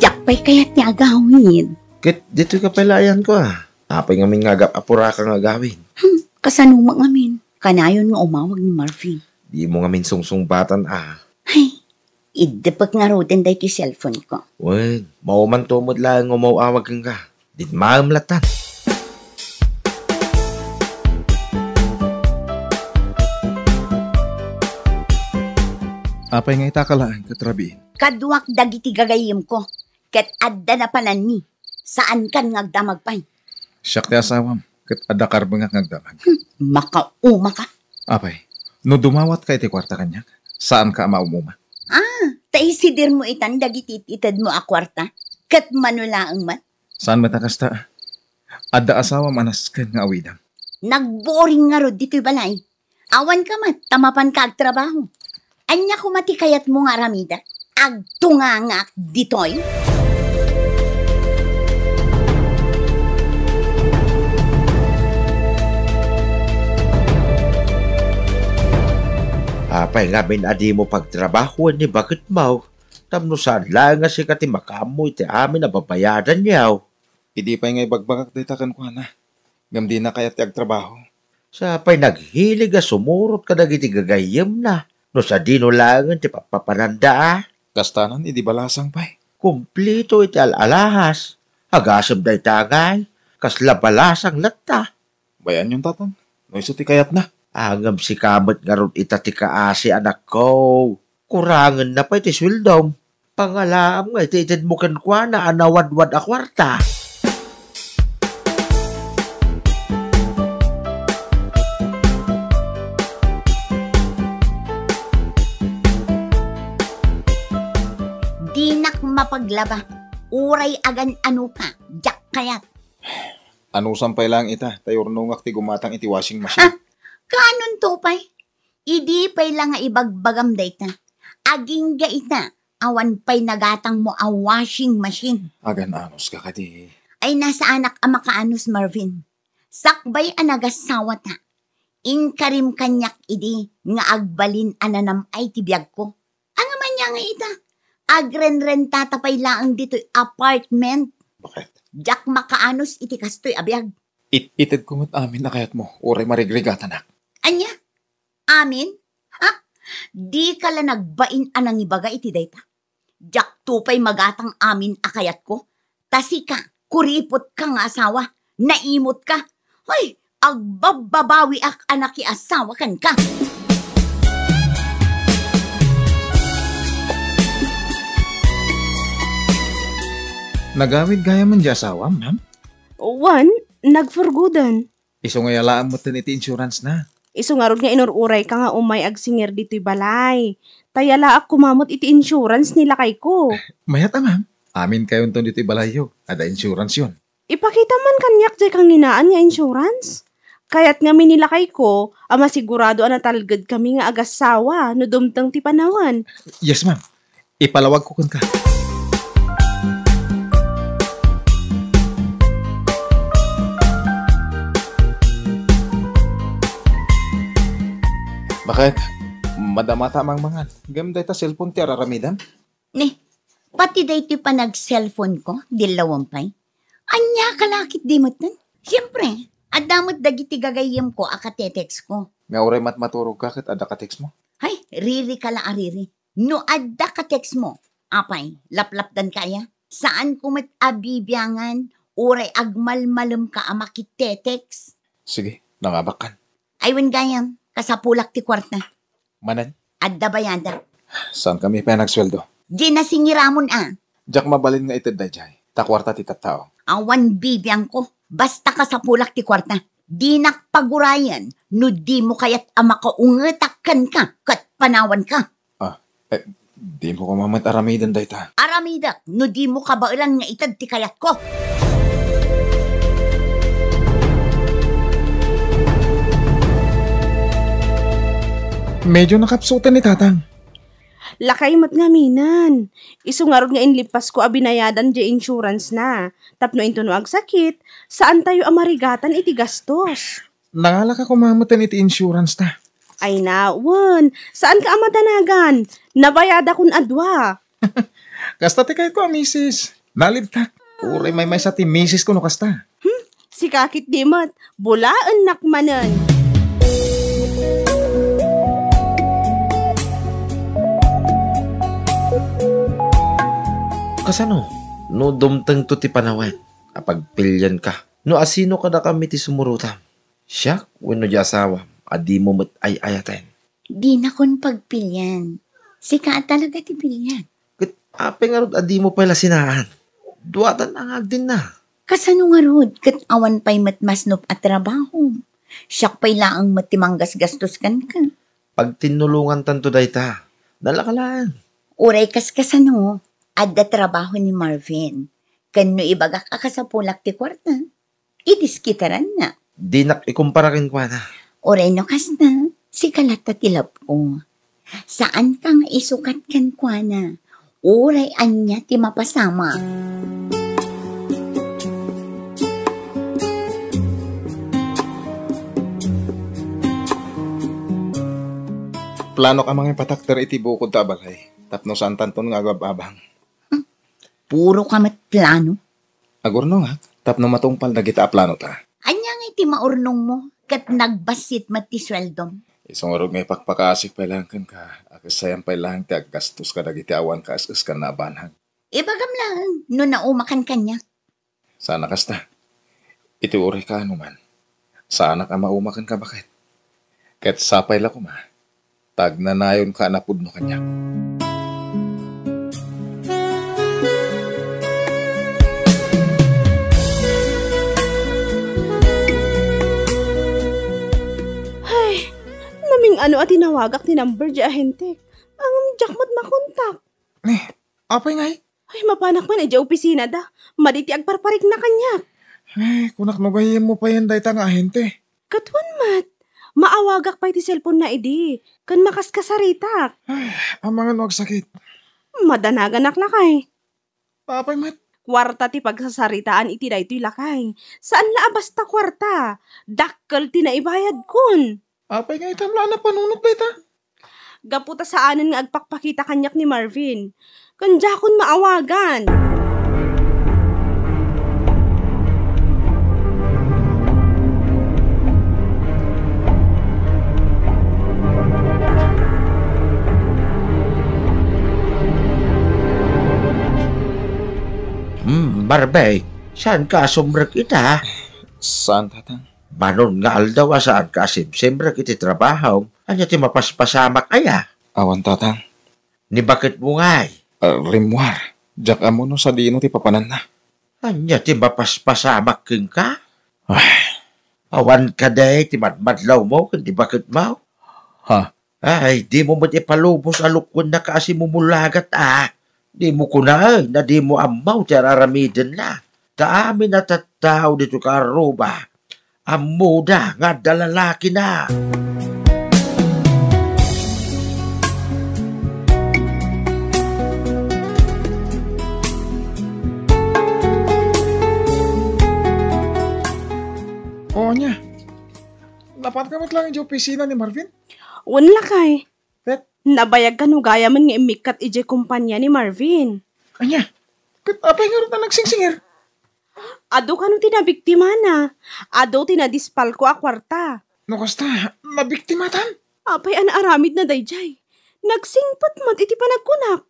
Diak pay kayat ti agawid. Ket ditoy ka pay la ayanko a. Apay ngamin nga agap-apuraka nga agawid? Hmm, kasano met ngamin? Kanayon nga umawag ni Marvin. Dimo ngamin sungsungbatan a. Ay, iddepek ngaruden daytoy cellphone ko. Wen, maumanto met laeng nga umaw-awag kenka. Didmaem lattan. Apay nga ita ka laeng ket rabiin? Kaduak dagiti gagayyemko, ket adda napananmi. Saankan nga agdamag pay. Siak ti asawam, ket adda karbengak nga agdamag. Hmm, makauma ka. Apay, no dumawatka iti kuarta kaniak, saanka a maum-uma. Ah, ta isidirmo itan dagiti it-itedmo a kuarta, ket mano laeng met? Saan met a kasta? Adda asawam a nasken nga awidam. Nagburing ngarud ditoy balay. Awanka met, ta mapanka agtrabaho. Ania koma ti kayatmo nga aramidek? Agtungangak ditoy? Apay ngamin a dimo pagtrabahoen ni baketmo? Tapno saan laeng nga sika ti makaammo iti amin a babayadanyo. Idi pay nga ibagbagak dayta kenkuana, ngem dina kayat ti agtrabaho. Sa pay naghilig a sumurot kadagiti gagayyemna, no sadino laengen ti pappapananda a? Kastanan idi balasang pay. Kumplito iti al-alahas. Agasem dayta ngay, kasla balasang latta. Bayanyon, tatang, no isu ti kayatna. Ngem sika met ngarud ita ti kaasi, anakko. Kurangenna pay ti sueldom. Pangalaam nga iti itedmo kenkuana a nawadwad a kuarta. Dinak mapaglaba. Uray agan-ano ka, diak kayat. Anusam pay laeng ita, ta urnongak ti gumatang iti washing machine. Ah, kaanonto pay? Idi pay la nga ibagbagam dayta, agingga ita, awan pay nagatangmo a washing machine. Agan-anos ka kadi. Ay, nasaanak a makaanus, Marvin. Sakbay a nagasawata, inkarim kaniak idi nga agbalin a nanam-ay ti biagko. Ania man aya nga ita? Agrenrentata pay laeng ditoy apartment. Bakit? Diak makaanus iti kastoy a biag. It-itedko met amin a kayatmo, uray marigrigatanak. Ania? Amin? Ha? Dika la nagbain a nangibaga iti dayta. Diakto pay magatang amin a kayatko. Ta sika, kuripotka nga asawa, naimotka. Hoy, agbabbabawiak a nakiasawa kenka. Nagawid gayam diay asawam, ma'am? Wen, nagpurgoden. Isu nga yalaam metten iti insurance na. Isu ngarud nga inur-urayka nga umay agsingir ditoy balay. Ta yalaak koma met iti insurance ni lakayko. Mayat a, ma'am. Amin kayonton ditoy balayyo. Adda insurance yon. Ipakita man kaniak diay kanginaan nga insurance. Kayat ngamin ni lakayko a masigurado a natalged kami nga agassawa no dumteng ti panawen. Yes, ma'am. Ipalawagko kenka. Bakit? Madamata a mangmangan. Ngem dayta cellphone ti ar-aramidem? Ni, pati daytoy panag-cellphone ko, dillawan pay. Ania ka la ketdi metten? Siempre, adda met dagiti gagayyemko a katetext ko. Nga uray matmaturogka ket adda ka-text mo? Hay, riri ka la a riri. No adda ka-text mo, apay, laplapdanka aya? Saanko met a bibiangan, uray agmalmalemka a makitetext. Sige, nangabakkan. Ay, wen gayam, kasapulak ti kuarta. Manen? Adda bayadak. Saankami pay a nagsueldo? Di nasingiramon a. Diak mabalin nga ited daydiay, ta kuarta ti tattao. Awan bibiangko, basta kasapulak ti kuarta. Dinak pagurayen no dimo kayat a makaungetak kenka ket panawanka. Ah, eh, dimo koma met aramiden dayta. Aramidek no dimo kabaelan nga ited ti kayatko. Medyo nakapsutan ni Tatang. Lakay met ngaminen. Isu ngarud nga inlippasko a binayadan diay insurance na. Tapno intono agsakit, saantayo a marigatan iti gastos. Nangalaka koma metten iti insurance ta. Ay na, wen, saanka a madanagan. Nabayadakon a dua. Kasta ti kayatko a misis. Nalibtak. Uray maymaysa ti misisko no kasta. Hmm, sika ketdi met. Bulaennak manen. Kasano? No dumtengto ti panawen a pagpilianka, no asino kadakami ti sumurotam? Siak wenno diay asawam a dimo met ay-ayaten? Dinakon pagpilian. Sika a talaga ti bilyag. Ket apay ngarud a dimo pay la sinaan? Duatan a nga agdinna. Kasano ngarud ket awan pay met masnop a trabaho? Siak pay laeng met ti manggasgastos kenka. Pagtinnulongantanto dayta. Nalaka laeng. Uray kaskasano, adda trabaho ni Marvin. Ken no ibagak a kasapulak ti kuarta, idiskitaranna. Dinak ikumpara kenkuana. Uray no kasta, sika latta ti love ko. Saanka nga isukat kenkuana. Uray ania ti mapasamak. Planok a mangipatakder iti bukod ta balay tapno saantanton nga agab-abang. Hmm. Puro ka met plano. Agurnongak tapno matungpal dagita a planota. Ania ngay ti maurnongmo ket nagbassit met ti sueldom? Isu ngarud nga ipakpakaasik pay laeng kenka, a ket sayan pay laeng ti aggastos kadagiti awan kaes-eskanna a banag. Ibagam laeng no naumakan kaniak. Sana kasta. Iti uray kaano man, saanak a mauma kenka baket. Ket sapay la koma ta agnanayonka a napudno kaniak. Ay, naming-ano a tinawagak ti number di ahentek. Ngem diak met makontak. Ni, apay ngay? Ay, mapanak man idiay opisinada. Madi ti agparparikna kaniak. Ay, kunak no gayyemmo payen dayta nga ahente. Ket wen met, maawagak pay ti cellphone-na idi, ken makaskasaritak. Ay, amangan no agsakit. Madanaganak lakay. Apay met? Kuarta ti pagsasaritaan iti daytoy lakay. Saan la a basta kuarta. Dakkel ti naibayadkon. Apay nga itam la a napanunot dayta? Gapu ta saanen nga agpakpakita kaniak ni Marvin. Ken diakon maawagan. Hmm, Marvin, saanka a sumrek ita? Saan, Tatang? Manon nga aldaw a saanka a simsimrek iti trabahom, ania ti mapaspasamak aya? Awan, Tatang. Ni baketmo ngay? Ah, rimmuar. Diak ammo no sadino ti papananna. Ania ti mapaspasamak kenka? Ay. Awan kadi ti madmadlawmo ken ti baketmo? Ha? Ay, dimo met ipalubos a lukkuenna kas imumulagat a. Dimo kunaen a dimo ammo ti ar-aramidenna. Ta amin a tattao ditoy Karuba, ammoda nga adda lalakina. O, ania? Napanka met laeng idiay opisina ni Marvin? Wen, lakay. Ket? Nabayagka no gayamen nga immikkat idiay kompania ni Marvin. Ania? Ket apay ngarud a nagsingsingir? Adu kano ti nabiktimana. Adu ti nadispalko a kuarta. No kasta, nabiktimatan? Apay a naaramidna daydiay? Nagsingpet met iti panagkunak.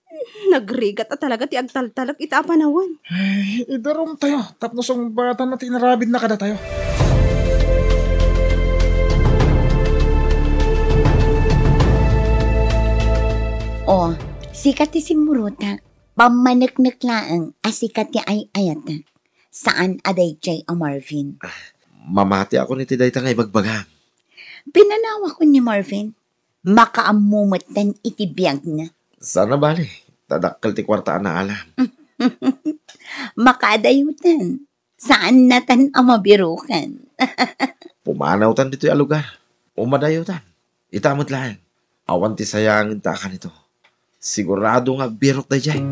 Nagrigat a talaga ti agtaltalek ita a panawen. Ay, idarumtayo tapno sungbatanna ti inaramidna kadatayo. O, sika ti simmurotak. Pammaneknek laeng a sika ti ay-ayatek. Saan a daydiay a Marvin. Ah, mamatiakon iti dayta nga ibagbagam. Pinanawakon ni Marvin. Makaammo metten iti biagna. Saan a bali, ta dakkel ti kuarta a naalam. Makaadayotan. Saannatan a mabirokan. Pumanawtan ditoy a lugar. Umadayotan. Ita met laeng. Awan ti sayangen ta a kanito. Sigurado nga agbirok daydiay.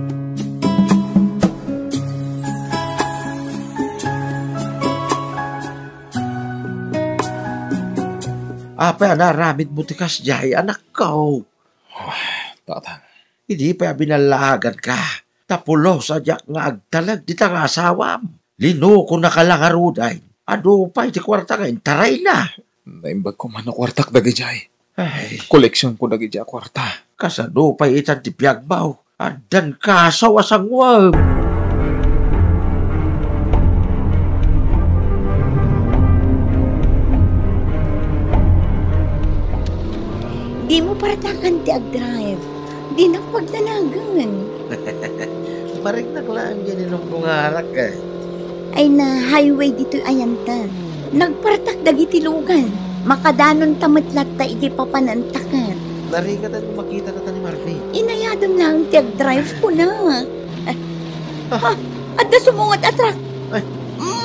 Apay a naaramidmo ti kasdiay, anakko? Ah, Tatang. Idi pay a binallaaganka, ta pulos a diak nga agtalek dita nga asawam. Linukonaka la ngaruden. Adu pay ti kuarta nga intarayna. Naimbag koma no kuartak dagidiay. Ay. Koleksionko dagidiay a kuarta. Kasano pay itan ti biagmo? Addan kasaw a sanguem. Dimo partakan ti agdrive. Dinak pagnanagan. Mariknak laeng diay ni Nongnongarak, eh. Ay na, highway ditoy ayanta. Nagpartak dagiti lugan. Makadanonta met latta iti papananta ket. Narigatan nga makita na ta ni Marvin. Inayadem laeng ti agdrive, kunak. Ah. Ha? Adda sumungod a truck. Ay.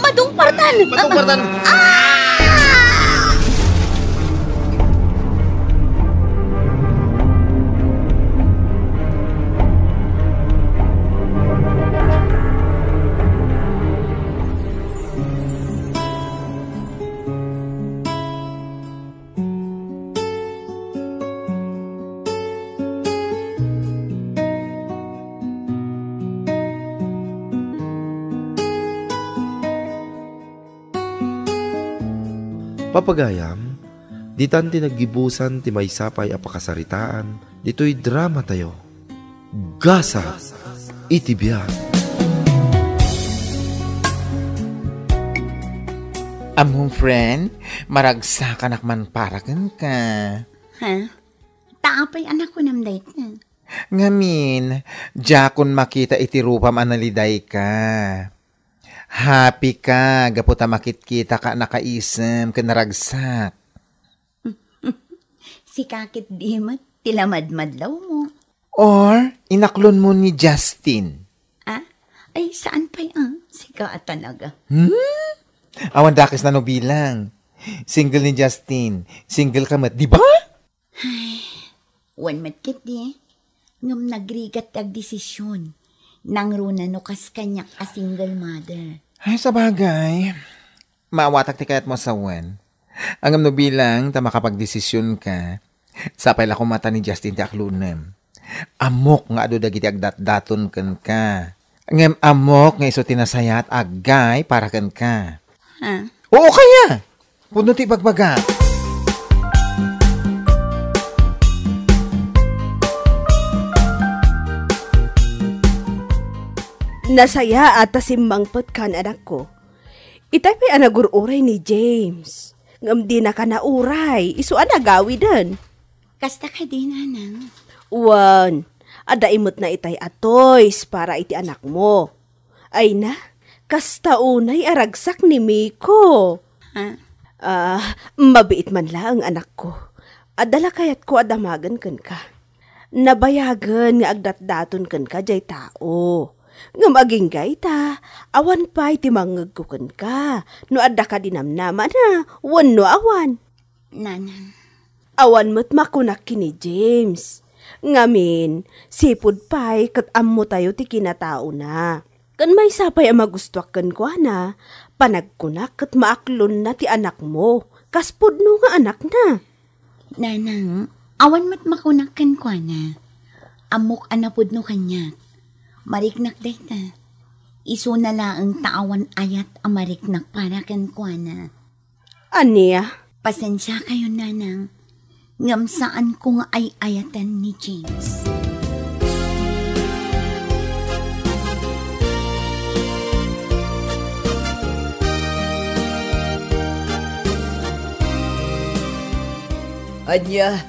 Madungpartan! Madungpartan! Ah! Papagayam, ditan ti naggibusan ti maysa pay a pakasaritaan ditoy dramatayo. Gasat iti biag. Ammom, friend, maragsakanak man para kenka. Ha? Ta apay a nakunam dayta? Ngamin, diakon makita iti rupam a nalidayka. Happy ka gapu ta makitkitaka a nakaisem ken naragsak. Sika ket di met ti lamadmadlawmo. Or inaklonmo ni Justin. Ah? Ay, saan pay, ah? Sika a talaga. Hmm? Awan dakes na no bilang. Single ni Justin. Single ka met, di ba? Ay, wen met ketdi, ngem nagrigat ti agdesisyon. Nangruna no kas kaniak a single mother. Ay, sabagay. Maawatak ti kayatmo a sawen. Ngem no bilang ta makapagdesisyon ka, sapay la koma ta ni Justin ti aklonem. Ammok nga adu dagiti agdatdaton kenka. Ngem ammok nga isu ti nasayaat a agay para kenka. Ha? Oo kaya! Pudno ti ibagbaga. Nasayaat ta simmangpetka, anakko. Itay pay a nagur-uray ni James. Ngem dinaka nauray, isu a nagawiden. Kasta kadi, nanang? Wen, adda imetna itay a toys para iti anakmo. Ay na, kasta unay a ragsak ni Miko. Ha? Ah, mabiit man laeng, anakko. Adda la kayatko a damagen kenka. Nabayagen nga agdatdaton kenka jay tao. Ngem agingga ita, awan pay ti mangngegko kenka, no adda kadi namnamana, wenno awan. Nanang. Awan met makunak ken ni James. Ngamin, sipud pay ket ammotayo ti kinataona. Ken maysa pay a magustuak kenkuana, panagkunak ket maaklonna ti anakmo, kas pudno nga anakna. Nanang, awan met makunak kenkuana. Ammok a napudno kaniak. Mariknak dayta. Isuna laeng ta awan ayat a mariknak para kenkuana. Ania? Pasensiakayon, nanang, ngem saanko nga ay-ayaten ni James. Ania,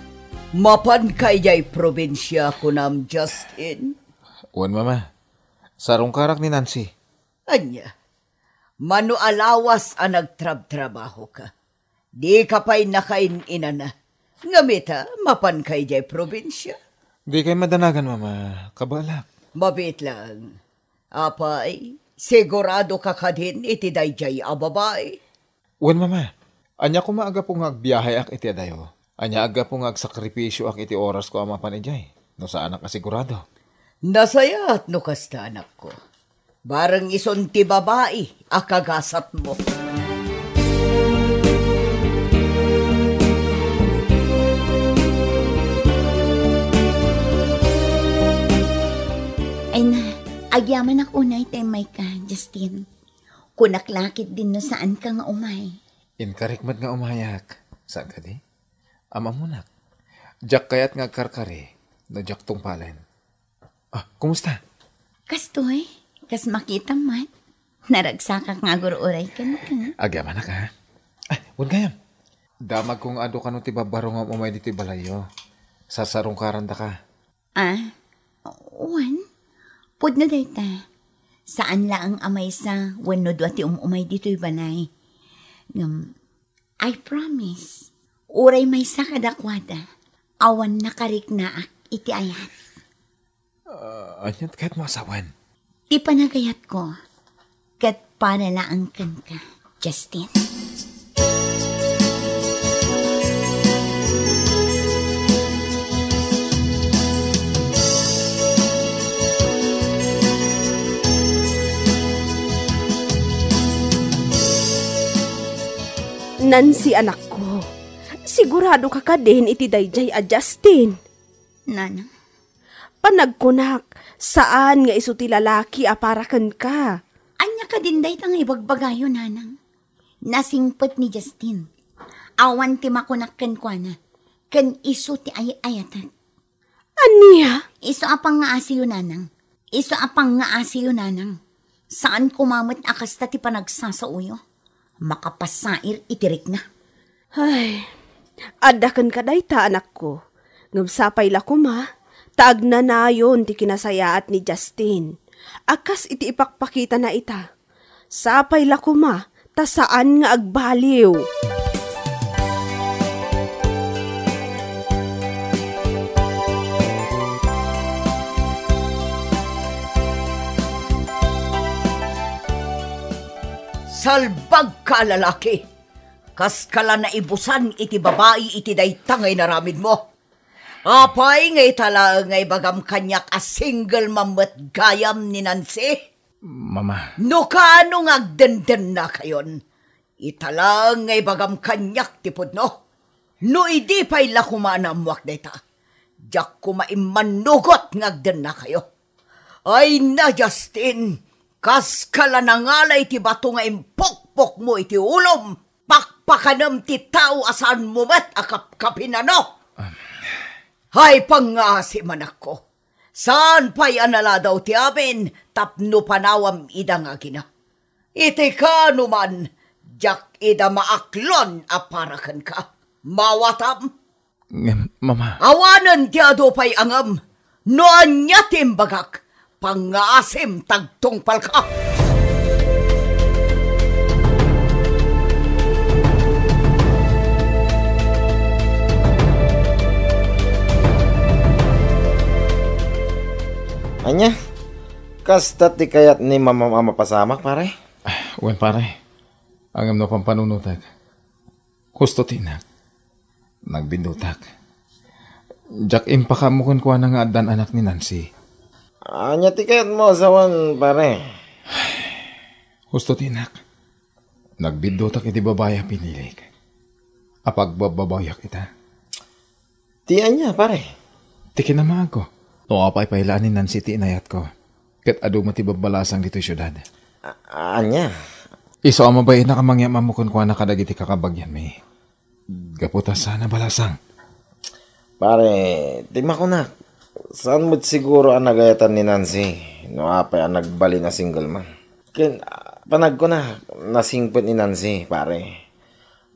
mapanka idiay probinsia, kunam, Justin? Wen, Mama. Sarungkarak ni Nancy. Ania? Mano a lawas a nagtrabtrabahoka. Dika pay nakain-inana. Ngem ita, mapanka idiay probinsia. Dikay madanagan, Mama. Kabaelak. Mabiit laeng. Apay, siguradoka kadin iti daydiay a babai? Wen, Mama. Ania koma a gapu nga agbiaheak iti adayo? Ania a gapu nga agsakripisioak iti orasko a mapan idiay, no saanak a sigurado? Nasayaat no kasta, anakko. Bareng isun ti babai a kagasatmo. Ay na, agyamanak unay ta immayka, Justin. Kunak la ketdin no saanka nga umay. Inkarik met nga umayak. Saan kadi? Am-ammonak. Diak kayat nga agkarkari no diak tungpalen. Ah, kumusta? Kastoy, kas makitam met. Naragsakak nga agur-uray kenka. Agyamanak, ha? Ay, wen gayam. Damagko nga adu kano ti babbarongam umay ditoy balayyo. Sarsarungkarandaka. Ah? Wen? Pudno dayta. Saan laeng a maysa wenno dua ti um-umay ditoy balay. Ngem, I promise, uray maysa kadakuada, awan nakariknaak iti ayat. Ah, anian ket masawen? Ti panagayatko, ket para laeng kenka, Justin. Nancy, anakko, sigurado ka kadin iti daydiay a Justin? Nanang. Panagkunak, saan nga isu ti lalaki a para kenka. Ania kadin dayta nga ibagbagayo, Nanang? Nasingpet ni Justin. Awan ti makunak kenkuana, ken isu ti ay-ayatek. Ania? Isu a pangngaasiyo, Nanang. Isu a pangngaasiyo, Nanang. Saan koma met a kasta ti panagsasaoyo. Makapasair iti rikna. Ay, adda kenka dayta, anakko. Ngem sapay la koma, ta agnanayon ti kinasayaat ni Justin. A kas iti ipakpakitana ita. Sapay la koma, ta saan nga agbaliw. Salbagka a lalaki! Kaska la naibusan iti babai iti dayta nga inaramidmo. Apay nga ita laeng nga ibagam kaniak a single mom met gayam ni Nancy? Mama. No kaano nga agdendennakayon, ita laeng nga ibagam kaniak ti pudno. No idi pay la koma a naammoak dayta, diak koma immannugot nga agdennakayo. Ay na, Justin, kaska la nangalay ti bato nga impukpokmo iti ulom, pakpakanem ti tao a saanmo met a kapkapinano. Ay, pangngaasim, anakko. Saan pay a naladaw ti amin tapno panawam ida nga agina. Iti kaano man, diak ida maaklon a para kenka. Mawatam? Ngem, Mama. Awanen ti adu pay a ngem. No ania ti imbagak, pangngaasim ta agtungpalka. Ania? Kasta ti kayat ni Mama a mapasamak, pare? Ah, wen, pare. Ngem no pampanunotek, husto ti inak. Nagbiddutak. Diak impakaammo kenkuana nga addan anak ni Nancy. Ania ti kayatmo a sawen, pare? Husto ti inak. Nagbiddutak iti babai a pinilik. Apagbabbabayak ita. Ti ania, pare? Ti kinamaagko. No apay pay la ni Nancy ti inayatko, ket adu met ti babbalasang ditoy siudad. A-, ania? Isu a mabainnak a mangyam-ammo kenkuana kadagiti kakabagianmi. Gapu ta saan a balasang. Pare, ti makunak, saan met siguro a nagayatan ni Nancy no apay a nagbalin a single man. Ken, ah, panagkunak, nasingpet ni Nancy, pare.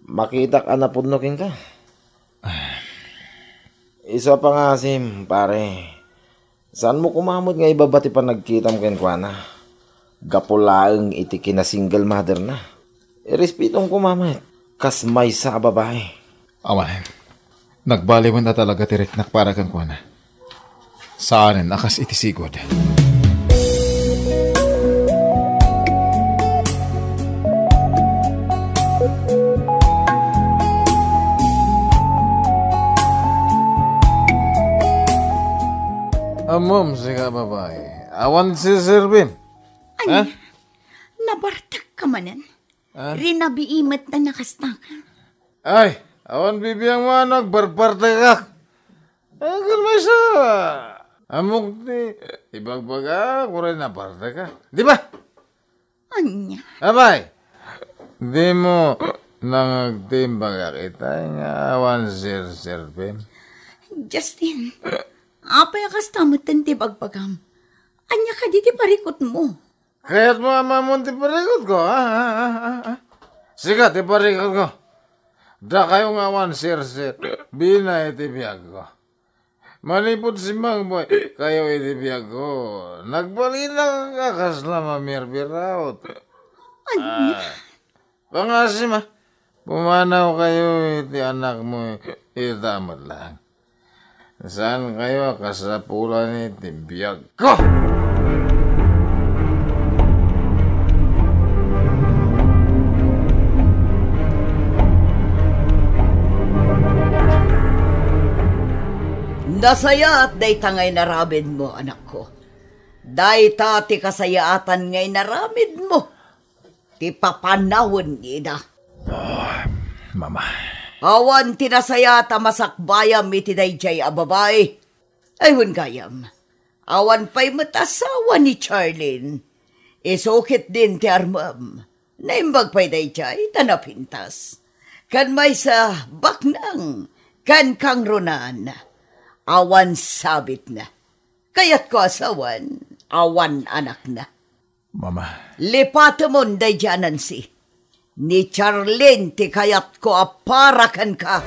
Makitak a napudno kenka. Isu a pangasim, pare. Saanmo koma met nga ibaba ti panagkitam kenkuana. Gapu laeng iti kina-single mother-na. Irespetom koma met kas maysa a babai. Awanen. Nagbaliwen a talaga ti riknak para kenkuana. Saanen a kas iti sigud. Ammom, sika babai, awan serserbim. Ania? Ha? Nabartek ka manen? Ah? Rinabii met ta nakastaka. Ay, awan bibiangmo a nagbarbartekak. Ay, kalmaysa. Ammok ti ibagbagak, uray nabartek ka. Di ba? Ania? Apay, dimo nangagtimbagak itay nga awan serserbim? Justin, apay a kasta metten ti bagbagam? Ania kadi ti parikutmo? Kayatmo a maammoan ti parikutko, ha? Ha? Ha? Ha? Sika ti parikutko. Dakayo nga awan serserbina iti biagko. Manipud simmangpay kayo iti biagko, nagbalina a kasla mamirbiraot. Ania? Ah, pangasim, ah. Pumanaw kayo iti anakmo ita met lang. Saan kayo a kasapulan iti biagko? Nasayaat dayta nga inaramidmo, anakko. Dayta ti kasayaatan nga inaramidmo. Ti papanawen ida. Oh, Mama. Awan ti nasayaat a masakbayam iti daydiay a babai. Ay, wen gayam. Awan pay met asawa ni Charlene. Isu ketdin ti armem. Naimbag pay daydiay ta napintas. Ken maysa, baknang, ken kangrunan. Awan sabitna. Kayatko a sawen, awan anakna. Mama. Lipatemon daydiay a Nancy. Ni Charlene ti kayatko a para kenka.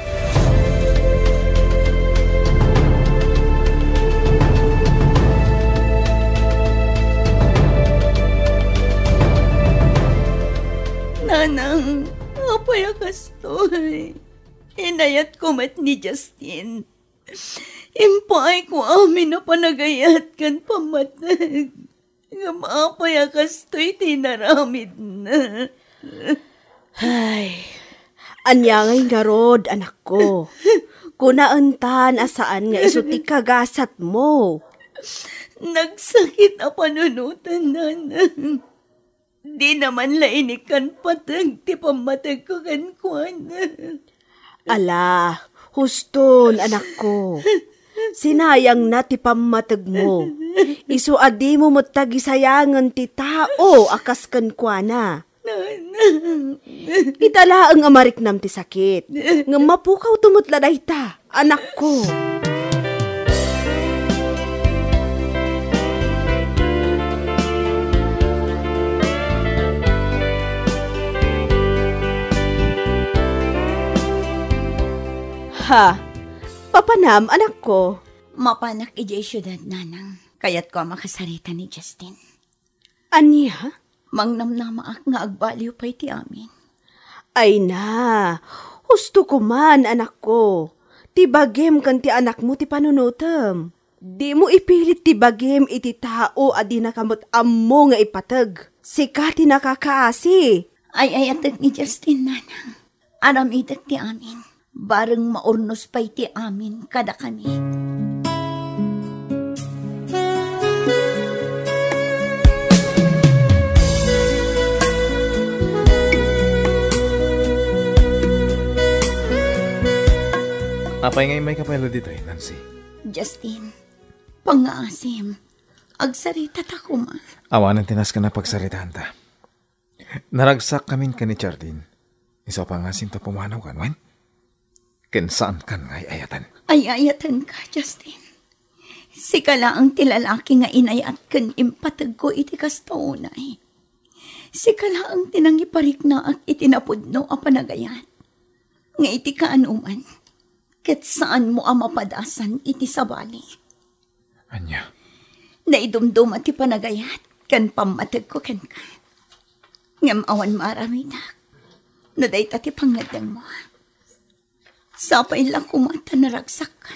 Nanang, apay a kastoy? Inayatko met ni Justin. Impaayko amin a panagayat ken pammateg. Ngem apay a kastoy ti inaramidna? Ay, ania ngay ngarud, anakko? Kunaentan a saan nga isu ti kagasatmo. Nagsakit a panunoten, Nanang. Dina man la inikkan pateg ti pammategko kenkuana. Ala, huston, anakko. Sinayangna ti pammategmo. Isu a dimo met tagisayangen ti tao a kas kenkuana. Nanang. Ita laeng a mariknam ti sakit. Ngem mapukawto met la dayta. Anakko. Ha? Papanam, anakko? Mapanak idiay siudad, Nanang. Kayatko a makasarita ni Justin. Ania? Mangnamnamaak nga agbaliw pay ti amin. Ay na, husto koman, anakko. Ti bagim ken ti anakmo ti panunotem. Dimo ipilit ti bagim iti tao a dinaka met ammo nga ipateg. Sika ti nakakaasi. Ay-ayatek ni Justin, Nanang. Aramidek ti amin. Bareng maurnos pay ti amin kadakami. Apay nga immayka pay la ditoy, Nancy? Justin, pangngaasim. Agsaritata koma. Awanen ti nasken a pagsaritaanta. Naragsakkamin ken ni Charlene. Isu a pangasim ta pumanaw kan wen? Ken saankan nga ay-ayaten. Ay-ayatenka, Justin. Sika laeng ti lalaki nga inayat ken impategko iti kasta unay. Sika laeng ti nangipariknaak iti napudno a panagayat. Nga iti kaanoman, ket saanmo a mapadasan iti sabali. Ania? Naidumduma ti panagayat ken pammategko kenka. Ngem awan maaramidak no dayta ti pangngeddengmo. Sapay la koma ta naragsakka.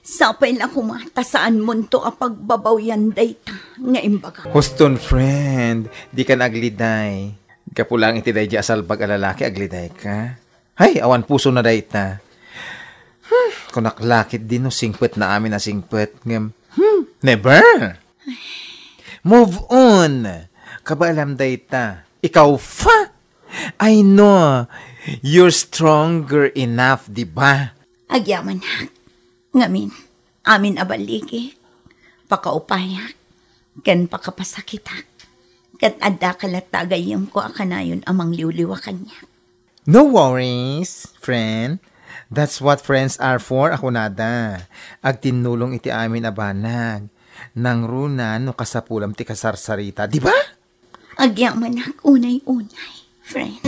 Sapay la koma ta saanmonto a pagbabawian dayta nga imbagam. Huston, friend, dikan agliday. Gapu laeng iti daydi a salbag a lalaki, aglidayka. Hay, awan pusona dayta. Hmm, kunak la ketdi no singpetna amin a singpet, ngem, hmm, never! Move on! Kabaelam dayta. Ikaw, fa! I know you're stronger enough, di ba? Agyamanak. Ngamin, amin a baligi, pakaupayak, ken pakapasakitak, ket addaka latta a gayyemko a kanayon a mangliwliwa kaniak. No worries, friend. That's what friends are for, a kunada. Agtinnulong iti amin a banag. Nangruna no kasapulam ti kasarsarita, di ba? Agyamanak unay-unay, friend.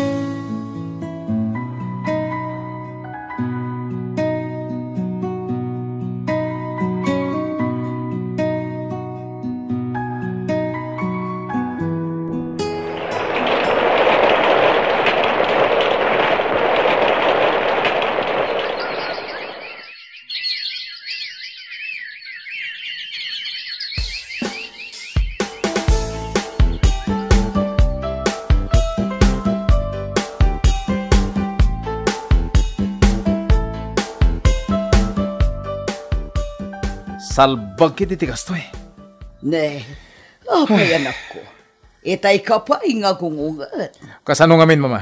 Nalbag ket iti kastoy. Ne, apay, anakko? Itay ka pay nga gungunget. Kasano ngamin, Mama?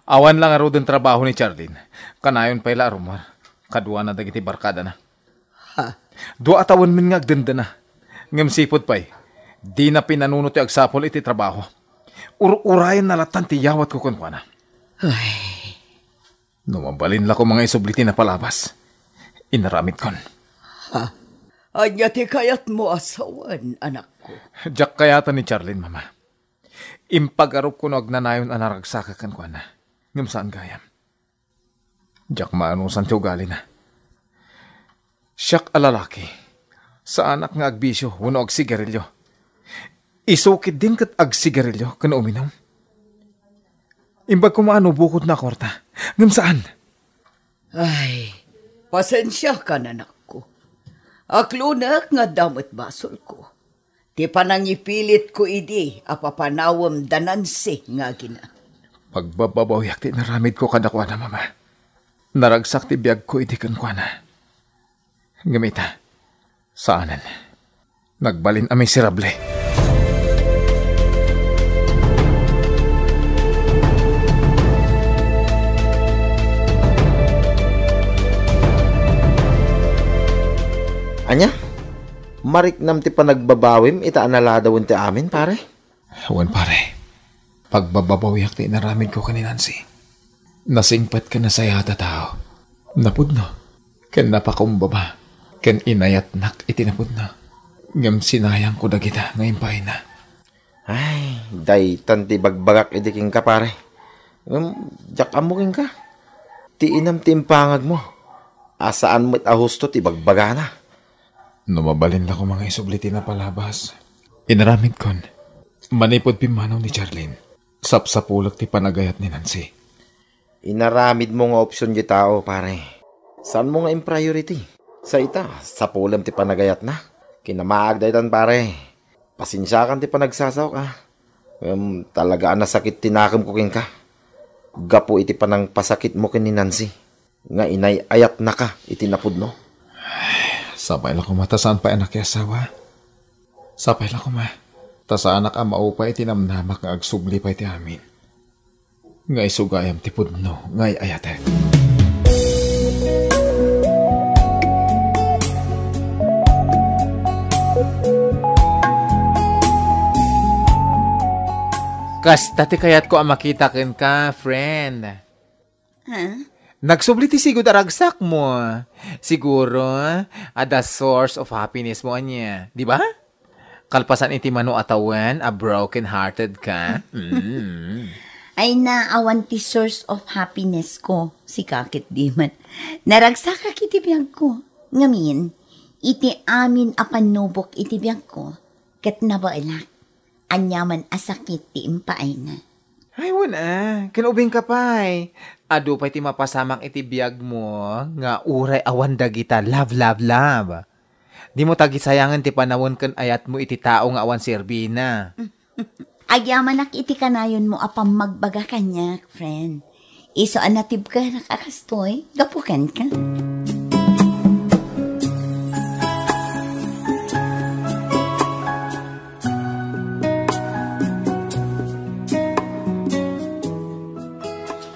Awan la ngaruden trabaho ni Charlene. Kanayon pay la a rummuar. Kaduana dagiti barkadana. Ha? Dua a tawenmin nga agdendena. Ngem sipud pay, dina pinanuno ti agsapul iti trabaho. Ur-urayenna lattan ti yawatko kenkuana. Ay. No mabalin la koma nga isubli ti napalabas, inaramidkon. Ha? Ania ti kayatmo a sawen, anakko? Diak kayatan ni Charlene, Mama. Impagarupko no agnanayon a naragsakak kenkuana. Ngem saan gayam. Diak maanusan ti ugalina. Siak a lalaki, saanak nga agbisio wenno agsigarilio. Isu ketdin ket agsigarilio ken uminum. Imbag koma a no bukodna a kuarta, ngem saan. Ay, pasensiakan, anakko. Aklonek nga adda met basolko. Ti panangipilitko idi a papanawem da Nancy nga agina. Pagbababawiak ti inaramidko kadakuada, Mama. Naragsak ti biagko idi kenkuana. Ngem ita, saanen. Nagbalin a miserable. Ania? Mariknam ti panagbabawim ita a naladawen ti amin, pare? Wen, pare. Pagbababawiak ti inaramidko ken ni Nancy. Nasingpet ken nasayaat a tao. Napudno. Ken napakumbaba. Ken inayatnak iti napudno. Ngem sinayangko dagita nga impaayna. Ay, daytan ti ibagbagak idi kenka, pare. Ngem, diak ammo kenka. Ti inam ti impangagmo. A saan met a husto ti ibagbagana. No mabalin la koma nga isubli ti napalabas. Inaramidkon. Manipud pimmanaw ni Charlene, sapsapulek ti panagayat ni Nancy. Inaramidmo nga opsion ti tao, pare. Saanmo nga impriority. Sa ita, sapulem ti panagayatna. Kinamaag daytan, pare. Pasensiakan ti panagsasaok, a. Ngem talaga a nasakit ti nakemko kenka. Gapu iti panangpasakitmo ken ni Nancy nga inay-ayatnaka iti napudno. Sapay la koma ta saan pay a nakiasawa. Sapay la koma ta saanak a maupay iti namnamak nga agsubli pay ti amin. Nga isu gayam ti pudno nga ay-ayatek. Kasta ti kayatko a makita kenka, friend. Ha? Nagsubli ti sigud a ragsakmo. Siguro, adda source of happiness mo ania, di ba? Kalpasan iti mano a tawen a broken-hearted ka. Mm. Ay na, awan ti source of happiness ko, sika ket diman. Naragsakak iti biagko. Ngamin, iti amin a pannubok iti biagko, ket nabaelak. Aniaman a sakit ti impaayna. Ay, wen a, ken ubing ka pay. Adu pay ti mapasamak iti biagmo nga uray awan dagita love, love, love. Dimo tagisayangen ti panawen ken ayatmo iti tao nga awan serbina. Agyamanak iti kanayonmo a pammagbaga kaniak, friend. Isu a natibkenak a kastoy, gapu kenka.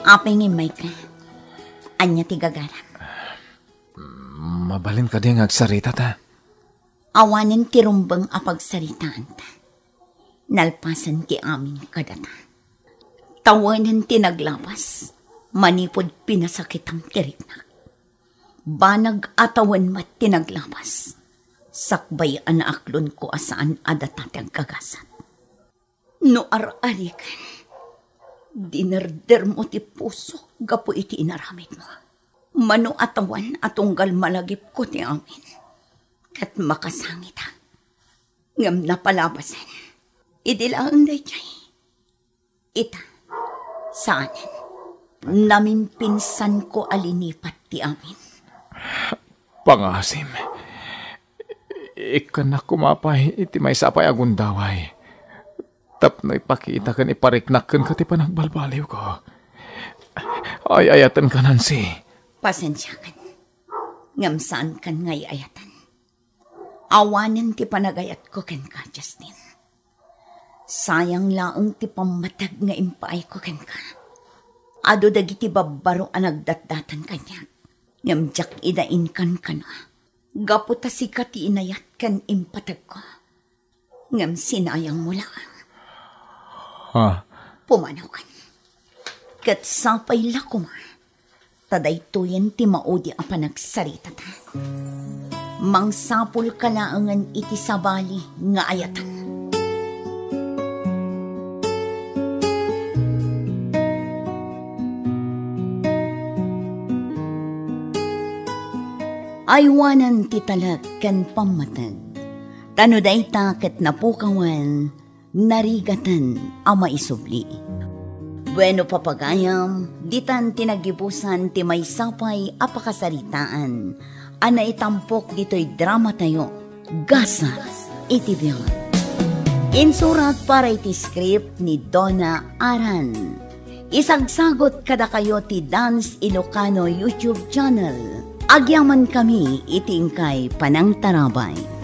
Apay nga immayka? Ania ti gaganak? Mabalin kadi nga agsarita ta? Awanen ti rumbeng a pagsaritaanta. Nalpasen ti amin kadata. Tawenen ti naglabas, manipud pinasakitam ti riknak. Banag a tawen met ti naglabas, sakbay a naaklonko a saan a data ti agkagasat. No ar-ariken, dinerdermo ti pusok gapu iti inaramidmo. Mano a tawen a tunggal malagipko ti amin, ket makasangitak. Ngem napalabasen. Idi laeng daydiay. Ita, saanen. Namimpinsanko a linipat ti amin. Pangasim, ikkannak koma pay iti maysa pay a gundaway tapno ipakita ken ipariknak kenka ti panagbalbaliwko. Ay-ayatenka, Nancy. Pasensiakan. Ngem saankan nga ay-ayatan. Awanen ti panagayatko kenka, Justin. Sayang laeng ti pammateg nga impaayko kenka. Adu dagiti babbaro a nagdatdatan kaniak, ngem diak ida inkankana. Gapu ta sika ti inayat ken impategko, ngem sinayangmo laeng. Ha? Pumanawkan. Ket sapay la koma ta daytoyen ti maudi a panagsaritata. Mangsapulka laengen iti sabali nga ayatan. Aywanen ti talek ken pammateg, ta no dayta ket napukawan, narigaten a maisubli. Bueno, papagayam, ditan ti nagibusan ti maysa pay a pakasaritaan a naitampok ditoy dramatayo, Gasa iti Biag. Insurat para iti script ni Donna Aran. Isagsagot kadakayo ti Dance Ilocano YouTube channel. Agyamankami iti inkay panangtarabay.